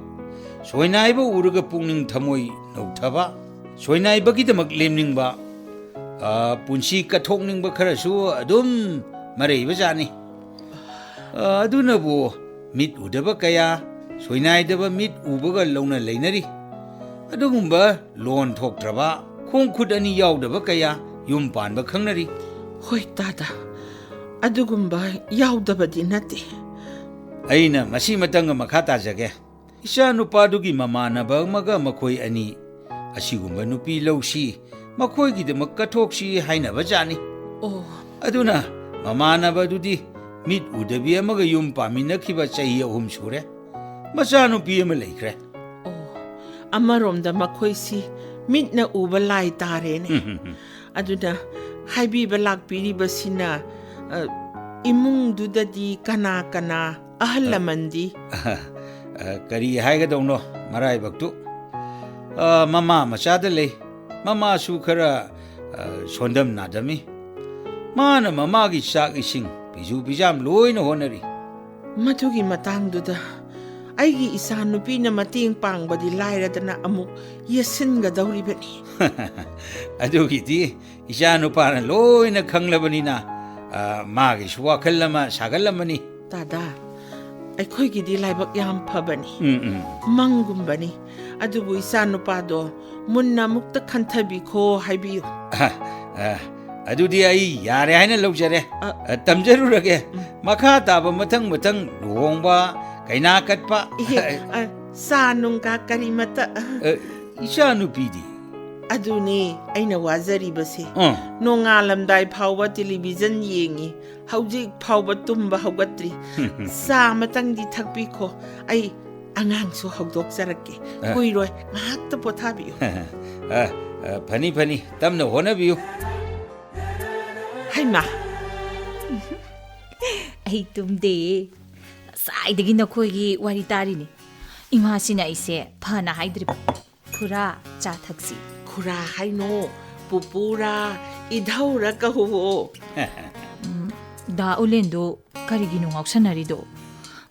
ꯁꯣꯏꯅꯥꯏꯕ ꯎꯔꯒ ꯄꯨꯛꯅꯤꯡ ꯊꯃꯣꯏ ꯅꯧꯊꯕ, ꯁꯣꯏꯅꯥꯏꯕꯒꯤꯗꯃꯛ ꯂꯦꯝꯅꯤꯡꯕ, ꯑ, ꯄꯨꯟꯁꯤ ꯀꯠꯊꯣꯛꯅꯤꯡꯕ ꯈꯔꯁꯨ ꯑꯗꯨꯝ ꯃꯔꯩꯕ ꯖꯥꯠꯅꯤ꯫ ꯑ, ꯑꯗꯨꯅꯕꯨ ꯃꯤꯠ ꯎꯗꯕ ꯀꯌꯥ ꯁꯣꯏꯅꯥꯏꯗꯕ ꯃꯤꯠ ꯎꯕꯒ ꯂꯧꯅ ꯂꯩꯅꯔꯤ꯫ ꯑꯗꯨꯒꯨꯝꯕ ꯂꯣꯟ ꯊꯣꯛꯇ꯭ꯔꯕ, ꯈꯣꯡ ꯈꯨꯠ ꯑꯅꯤ ꯌꯥꯎꯗꯕ ꯀꯌꯥ ꯌꯨꯝ ꯄꯥꯟꯕ ꯈꯪꯅꯔꯤ꯫ ꯍꯣꯏ ꯇꯥꯗ, ꯑꯗꯨꯒꯨꯝꯕ ꯌꯥꯎꯗꯕꯗꯤ ꯅꯠꯇꯦ꯫ ꯑꯩꯅ ꯃꯁꯤ ꯃꯇꯪꯒ ꯃꯈꯥ ꯇꯥꯖꯒꯦ꯫ ꯏꯆꯥ ꯅꯨꯄꯥꯗꯨꯒꯤ ꯃꯃꯥꯟꯅꯕ ꯑꯃꯒ ꯃꯈꯣꯏ ꯑꯅꯤ ꯑꯁꯤꯒꯨꯝꯕ ꯅꯨꯄꯤ ꯂꯧꯁꯤ, ꯃꯈꯣꯏꯒꯤꯗꯃꯛ ꯀꯠꯊꯣꯛꯁꯤ ꯍꯥꯏꯅꯕ ꯖꯥꯠꯅꯤ꯫ ꯑꯣ꯫ ꯑꯗꯨꯅ ꯃꯃꯥꯟꯅꯕꯗꯨꯗꯤ ꯃꯤꯠ ꯎꯗꯕꯤ ꯑꯃꯒ ꯌꯨꯝ ꯄꯥꯟꯃꯤꯟꯅꯈꯤꯕ ꯆꯍꯤ ꯑꯍꯨꯝ ꯁꯨꯔꯦ꯫ ꯃꯆꯥꯅꯨꯄꯤ ꯑꯃ ꯂꯩꯈ꯭ꯔꯦ꯫ ꯑꯣ, ꯑꯃꯔꯣꯝꯗ ꯃꯈꯣꯏꯁꯤ ꯃꯤꯠꯅ ꯎꯕ ꯂꯥꯏ ꯇꯥꯔꯦꯅꯦ꯫ ꯎꯝ, ꯎꯝ, ꯎꯝ꯫ ꯑꯗꯨꯅ ꯍꯥꯏꯕꯤꯕ ꯂꯥꯛꯄꯤꯔꯤꯕꯁꯤꯅ, ꯑ, ꯏꯃꯨꯡꯗꯨꯗꯗꯤ ꯀꯅꯥ ꯀꯅꯥ, ꯑꯍꯜ ꯑ, ꯂꯃꯟꯗꯤ? ꯑ, ꯀꯔꯤ ꯍꯥꯏꯒꯗꯧꯅꯣ, ꯃꯔꯥꯏꯕꯛꯇꯨ꯫ ꯑ, ꯃꯃꯥ ꯃꯆꯥꯗ ꯂꯩ꯫ ꯃꯃꯥꯁꯨ ꯈꯔ, ꯑ, ꯁꯣꯟꯗꯝ ꯅꯥꯗꯝꯃꯤ꯫ ꯃꯥꯅ ꯃꯃꯥꯒꯤ ꯆꯥꯛ ꯏꯁꯤꯡ, ꯐꯤꯖꯨ ꯐꯤꯖꯥꯝ ꯂꯣꯏꯅ ꯍꯣꯠꯅꯔꯤ꯫ ꯃꯗꯨꯒꯤ ꯃꯇꯥꯡꯗꯨꯗ ꯑꯩꯒꯤ ꯏꯆꯥ ꯅꯨꯄꯤꯅ ꯃꯇꯦꯡ ꯄꯥꯡꯕꯗꯤ ꯂꯥꯏꯔꯗꯅ ꯑꯃꯨꯛ ꯌꯦꯠꯁꯤꯟꯒꯗꯧꯔꯤꯕꯅꯤ꯫ ꯑꯗꯨꯒꯤꯗꯤ ꯏꯆꯥ ꯅꯨꯄꯥꯅ ꯂꯣꯏꯅ ꯈꯪꯂꯕꯅꯤꯅ, ꯑ, ꯃꯥꯒꯤꯁꯨ ꯋꯥꯈꯜ ꯑꯃ ꯁꯥꯒꯠꯂꯝꯃꯅꯤ꯫ ꯗꯥꯗꯥ, ꯑꯩꯈꯣꯏꯒꯤꯗꯤ ꯂꯥꯏꯕꯛ ꯌꯥꯝ ꯐꯕꯅꯤ꯫ ꯎꯝ, ꯎꯝ꯫ ꯃꯪꯒꯨꯝꯕꯅꯤ꯫ ꯑꯗꯨꯕꯨ ꯏꯆꯥ ꯅꯨꯄꯥꯗꯣ ꯃꯨꯟꯅ ꯑꯃꯨꯛꯇ ꯈꯟꯊꯕꯤꯈꯣ ꯍꯥꯏꯕꯤꯌꯨ꯫ ꯑ, ꯑ, ꯑꯗꯨꯗꯤ ꯑꯩ ꯌꯥꯔꯦ ꯍꯥꯏꯅ ꯂꯧꯖꯔꯦ꯫ ꯑ꯫ ꯑ, ꯇꯝꯖꯔꯨꯔꯒꯦ꯫ ꯎꯝ꯫ ꯃꯈꯥ ꯇꯥꯕ ꯃꯊꯪ ꯃꯊꯪ ꯂꯨꯍꯣꯡꯕ, ꯀꯩꯅꯥ ꯀꯠꯄ꯫ ꯏꯍꯦ, ꯑ, ꯆꯥ ꯅꯨꯡꯒ ꯀꯔꯤꯃꯠꯇ, ꯑ꯫ ꯑ, ꯏꯆꯥ ꯅꯨꯄꯤꯗꯤ? ꯑꯗꯨꯅꯦ ꯑꯩꯅ ꯋꯥꯖꯔꯤꯕꯁꯦ꯫ ꯑ꯫ ꯅꯣꯡꯉꯥꯜꯂꯝꯗꯥꯏ ꯐꯥꯎꯕ ꯇꯦꯂꯤꯚꯤꯖꯟ ꯌꯦꯡꯉꯤ, ꯍꯧꯖꯤꯛ ꯐꯥꯎꯕ ꯇꯨꯝꯕ ꯍꯧꯒꯠꯇ꯭ꯔꯤ꯫ ꯆꯥ ꯑꯃꯇꯪꯗꯤ ꯊꯛꯄꯤꯈꯣ, ꯑꯩ ꯑꯉꯥꯡꯁꯨ ꯍꯧꯗꯣꯛꯆꯔꯛꯀꯦ꯫ ꯑ꯫ ꯀꯨꯏꯔꯣꯏ, ꯉꯥꯏꯍꯥꯛꯇ ꯄꯣꯊꯥꯕꯤꯌꯨ꯫ ꯑ, ꯑ, ꯐꯅꯤ, ꯐꯅꯤ, ꯇꯞꯅ ꯍꯣꯠꯅꯕꯤꯌꯨ꯫ ꯍꯩꯃꯥ! ꯑꯩ ꯇꯨꯝꯗꯦ꯫ ꯉꯁꯥꯏꯗꯒꯤ ꯅꯈꯣꯏꯒꯤ ꯋꯥꯔꯤ ꯇꯥꯔꯤꯅꯤ꯫ ꯏꯃꯥꯁꯤꯅ ꯑꯩꯁꯦ ꯐꯅ ꯍꯥꯏꯗ꯭ꯔꯤꯕ꯫ "ꯈꯨꯔꯥ, ꯆꯥ ꯊꯛꯁꯤ꯫" ꯈꯨꯔꯥ ꯍꯥꯏꯅꯣ, ꯄꯨꯄꯨꯔꯥ, ꯏꯙꯧꯔꯥ ꯀꯧꯋꯣ꯫ ꯎꯝ, ꯗꯥ ꯎꯂꯦꯟꯗꯣ ꯀꯔꯤꯒꯤꯅꯣ ꯉꯥꯎꯁꯟꯅꯔꯤꯗꯣ?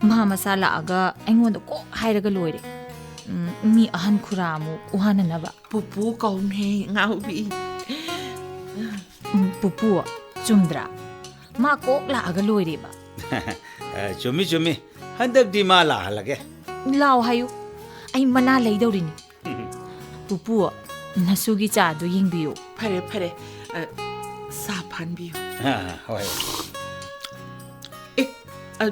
ꯃꯥ ꯃꯁꯥ ꯂꯥꯛꯑꯒ ꯑꯩꯉꯣꯟꯗ ꯀꯣꯛ ꯍꯥꯏꯔꯒ ꯂꯣꯏꯔꯦ꯫ ꯎꯝ, ꯃꯤ ꯑꯍꯟ ꯈꯨꯔꯥ ꯑꯃꯨꯛ ꯋꯥꯅꯅꯕ꯫ ꯄꯨꯄꯨ ꯀꯧꯅꯦ, ꯉꯥꯎꯕꯤ꯫ ꯎꯝ, ꯄꯨꯄꯨ, ꯆꯨꯝꯗ꯭ꯔꯥ? ꯃꯥ ꯀꯣꯛ ꯂꯥꯛꯑꯒ ꯂꯣꯏꯔꯦꯕ꯫ ꯑ, ꯆꯨꯝꯃꯤ, ꯆꯨꯝꯃꯤ꯫ ꯍꯟꯗꯛꯇꯤ ꯃꯥ ꯂꯥꯛꯍꯜꯂꯒꯦ꯫ ꯂꯥꯎ ꯍꯥꯏꯌꯨ꯫ ꯑꯩ ꯃꯅꯥ ꯂꯩꯗꯧꯔꯤꯅꯤ꯫ ꯄꯨꯄꯨ, ꯅꯁꯨꯒꯤ ꯆꯥꯗꯨ ꯌꯦꯡꯕꯤꯌꯨ꯫ ꯐꯔꯦ, ꯐꯔꯦ꯫ ꯑ, ꯆꯥ ꯐꯥꯟꯕꯤꯌꯨ꯫ ꯑ, ꯍꯣꯏ꯫ ꯑꯦ, ꯑ,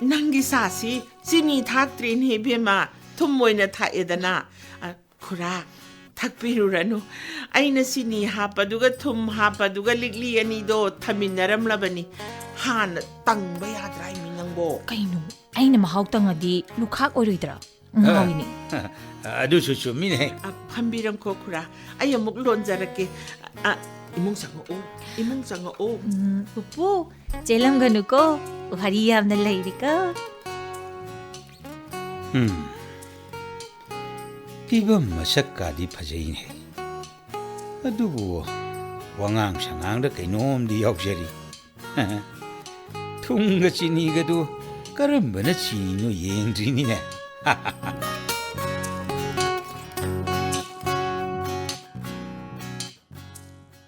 ꯅꯪꯒꯤ ꯆꯥꯁꯤ ꯆꯤꯅꯤ ꯊꯥꯛꯇ꯭ꯔꯦꯅꯦ, ꯏꯕꯦꯝꯃ꯫ ꯊꯨꯝ ꯑꯣꯏꯅ ꯊꯥꯛꯑꯦꯗꯅ꯫ ꯑ, ꯈꯨꯔꯥ, ꯊꯛꯄꯤꯔꯨꯔꯅꯨ꯫ ꯑꯩꯅ ꯆꯤꯅꯤ ꯍꯥꯞꯄꯗꯨꯒ ꯊꯨꯝ ꯍꯥꯞꯄꯗꯨꯒ ꯂꯤꯛꯂꯤ ꯑꯅꯤꯗꯣ ꯊꯝꯃꯤꯟꯅꯔꯝꯂꯕꯅꯤ꯫ ꯍꯥꯟꯅ ꯇꯪꯕ ꯌꯥꯗ꯭ꯔꯥ ꯍꯥꯏꯃꯤ ꯅꯪꯕꯣ? ꯀꯩꯅꯣ? ꯑꯩꯅ ꯃꯍꯥꯎ ꯇꯪꯉꯗꯤ ꯂꯨꯈꯥꯛ ꯑꯣꯏꯔꯣꯏꯗ꯭ꯔꯥ? ꯉꯥꯎꯏꯅꯦ꯫ ꯑꯗꯨꯁꯨ ꯆꯨꯝꯃꯤꯅꯦ꯫ ꯑ, ꯐꯝꯕꯤꯔꯝꯈꯣ ꯈꯨꯔꯥ, ꯑꯩ ꯑꯃꯨꯛ ꯂꯣꯟꯖꯔꯛꯀꯦ꯫ ꯑ, ꯏꯃꯨꯡ ꯆꯪꯉꯛꯑꯣ, ꯏꯃꯨꯡ ꯆꯪꯉꯛꯑꯣ꯫ ꯎꯝ, ꯄꯨꯄꯨ, ꯆꯦꯜꯂꯝꯒꯅꯨꯀꯣ, ꯋꯥꯔꯤ ꯌꯥꯝꯅ ꯂꯩꯔꯤꯀꯣ꯫ ꯎꯝ꯫ ꯐꯤꯕꯝ ꯃꯁꯛꯀꯥꯗꯤ ꯐꯖꯩꯅꯦ꯫ ꯑꯗꯨꯕꯨ ꯋꯥꯉꯥꯡ ꯁꯉꯥꯡꯗ ꯀꯩꯅꯣꯝꯗꯤ ꯌꯥꯎꯖꯔꯤ꯫ ꯊꯨꯝꯒ ꯆꯤꯅꯤꯒꯗꯨ ꯀꯔꯝꯕꯅ ꯆꯤꯅꯤꯅꯣ ꯌꯦꯡꯗ꯭ꯔꯤꯅꯤꯅꯦ꯫